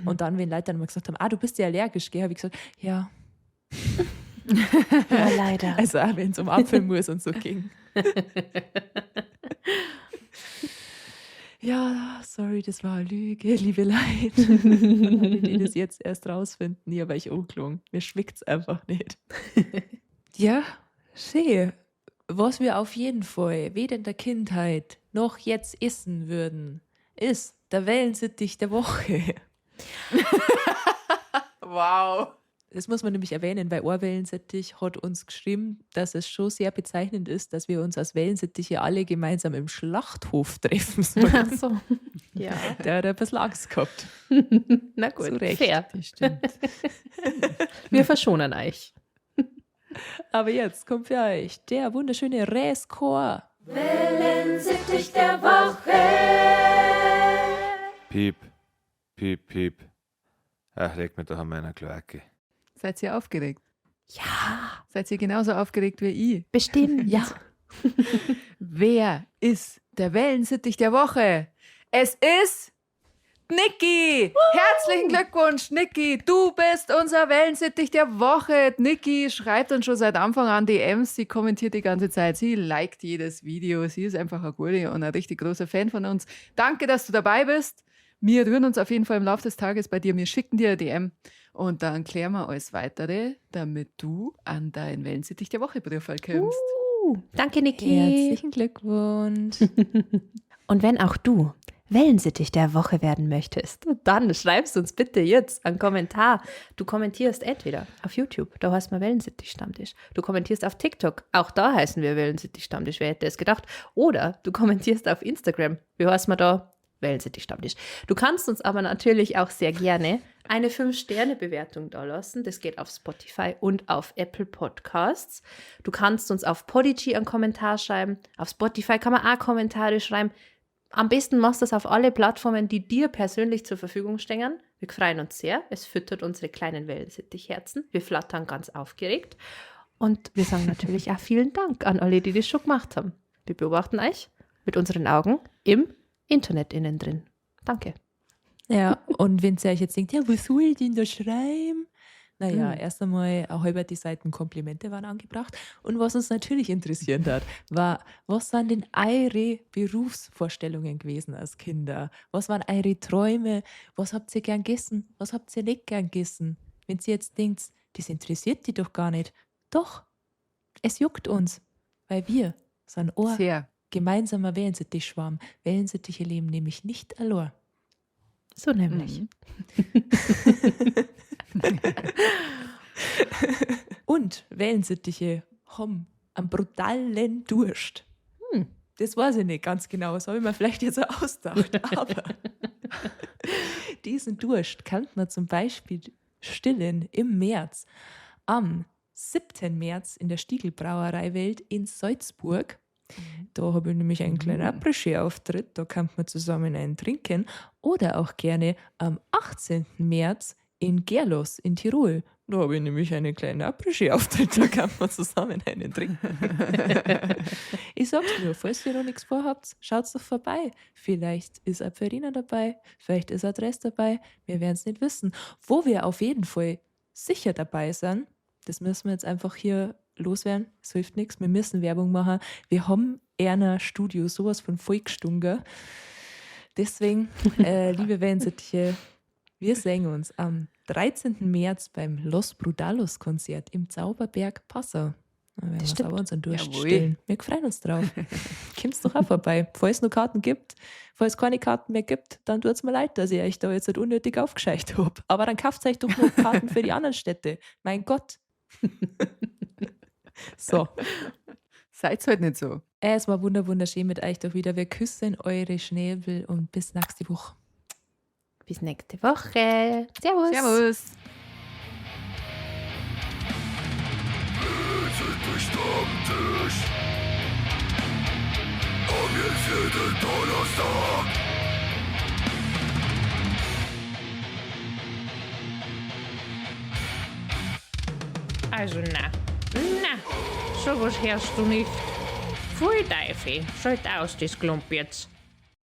Und dann, wenn Leute dann mal gesagt haben, ah, du bist ja allergisch, gell, habe ich gesagt, ja. Ja, leider. Also auch wenn es um Apfelmus und so ging. Ja, sorry, das war eine Lüge, liebe Leute. Und alle, die das jetzt erst rausfinden, ja, weil ich angelogen. Mir schmeckt es einfach nicht. Ja, schön. Was wir auf jeden Fall weder in der Kindheit noch jetzt essen würden, ist der Wellensittich der Woche. Wow. Das muss man nämlich erwähnen, weil Ohrwellensittich hat uns geschrieben, dass es schon sehr bezeichnend ist, dass wir uns als Wellensittiche alle gemeinsam im Schlachthof treffen sollen. Ach so. Ja. Der hat ein bisschen Angst gehabt. Na gut, Zu Recht. fair. Das stimmt. Wir verschonen euch. Aber jetzt kommt für euch der wunderschöne Räskor. Wellensittich der Woche. Piep, piep, piep. Ach, leck mir doch an meiner Kloake. Seid ihr aufgeregt? Ja, Seid ihr genauso aufgeregt wie ich? bestimmt. Ja. Wer ist der Wellensittich der Woche? Es ist Niki! Herzlichen Glückwunsch, Niki! Du bist unser Wellensittich der Woche. Niki schreibt uns schon seit Anfang an DMs, sie kommentiert die ganze Zeit, sie liked jedes Video, sie ist einfach eine gute und ein richtig großer Fan von uns. Danke, dass du dabei bist. Wir rühren uns auf jeden Fall im Laufe des Tages bei dir. Wir schicken dir eine DM und dann klären wir alles Weitere, damit du an dein Wellensittich der Woche Briefwahl kommst. Danke, Niki. Herzlichen Glückwunsch. Und wenn auch du Wellensittich der Woche werden möchtest, dann schreibst uns bitte jetzt einen Kommentar. Du kommentierst entweder auf YouTube, da heißt man Wellensittich Stammtisch. Du kommentierst auf TikTok, auch da heißen wir Wellensittich Stammtisch, wer hätte es gedacht. Oder du kommentierst auf Instagram, wie heißt man da? Wellensittich-Stammtisch. Du kannst uns aber natürlich auch sehr gerne eine 5-Sterne-Bewertung da lassen. Das geht auf Spotify und auf Apple Podcasts. Du kannst uns auf Podigee einen Kommentar schreiben. Auf Spotify kann man auch Kommentare schreiben. Am besten machst du das auf alle Plattformen, die dir persönlich zur Verfügung stehen. Wir freuen uns sehr. Es füttert unsere kleinen Wellensittichherzen. Wir flattern ganz aufgeregt. Und wir sagen natürlich auch vielen Dank an alle, die das schon gemacht haben. Wir beobachten euch mit unseren Augen im Internet innen drin. Danke. Ja, und wenn ihr euch jetzt denkt, ja, was soll ich denn da schreiben? Naja, erst einmal eine halbe die Seiten Komplimente waren angebracht. Und was uns natürlich interessiert hat, war, was sind denn eure Berufsvorstellungen gewesen als Kinder? Was waren eure Träume? Was habt ihr gern gegessen? Was habt ihr nicht gern gegessen? Wenn ihr jetzt denkt, das interessiert die doch gar nicht. Doch, es juckt uns, weil wir sind ein Sehr. gemeinsamer Wellensittichschwarm. Wellensittiche leben nämlich nicht allein. So nämlich. Und Wellensittiche haben einen brutalen Durst. Das weiß ich nicht ganz genau, das habe ich mir vielleicht jetzt auch ausgedacht. Aber diesen Durst kann man zum Beispiel stillen im März. Am 7. März in der Stiegelbrauerei Welt in Salzburg. Da habe ich nämlich einen kleinen Après-Ski-Auftritt, da kann man zusammen einen trinken. Oder auch gerne am 18. März in Gerlos in Tirol. Da habe ich nämlich einen kleinen Après-Ski-Auftritt, da kann man zusammen einen trinken. Ich sag's nur, falls ihr noch nichts vorhabt, schaut's doch vorbei. Vielleicht ist eine Verena dabei, vielleicht ist ein Dress dabei, wir werden's nicht wissen. Wo wir auf jeden Fall sicher dabei sind, das müssen wir jetzt einfach hier loswerden, es hilft nichts, wir müssen Werbung machen. Wir haben Erna Studio sowas von vollgestunken. Deswegen, liebe Wellensittiche, wir sehen uns am 13. März beim Los Brutalos Konzert im Zauberberg Passau. Da werden wir stimmt. sauber unseren Durst Jawohl. stillen. Wir freuen uns drauf. Kommt's doch auch vorbei. Falls es noch Karten gibt, falls es keine Karten mehr gibt, dann tut's mir leid, dass ich euch da jetzt nicht unnötig aufgescheucht hab. Aber dann kauft euch doch noch Karten für die anderen Städte. Mein Gott. So. Seid's halt nicht so. Es war wunderschön mit euch doch wieder. Wir küssen eure Schnäbel und bis nächste Woche. Bis nächste Woche. Servus. Servus. Also na, na, sowas hörst du nicht. Pfui Teufel, schalt aus das Klump jetzt.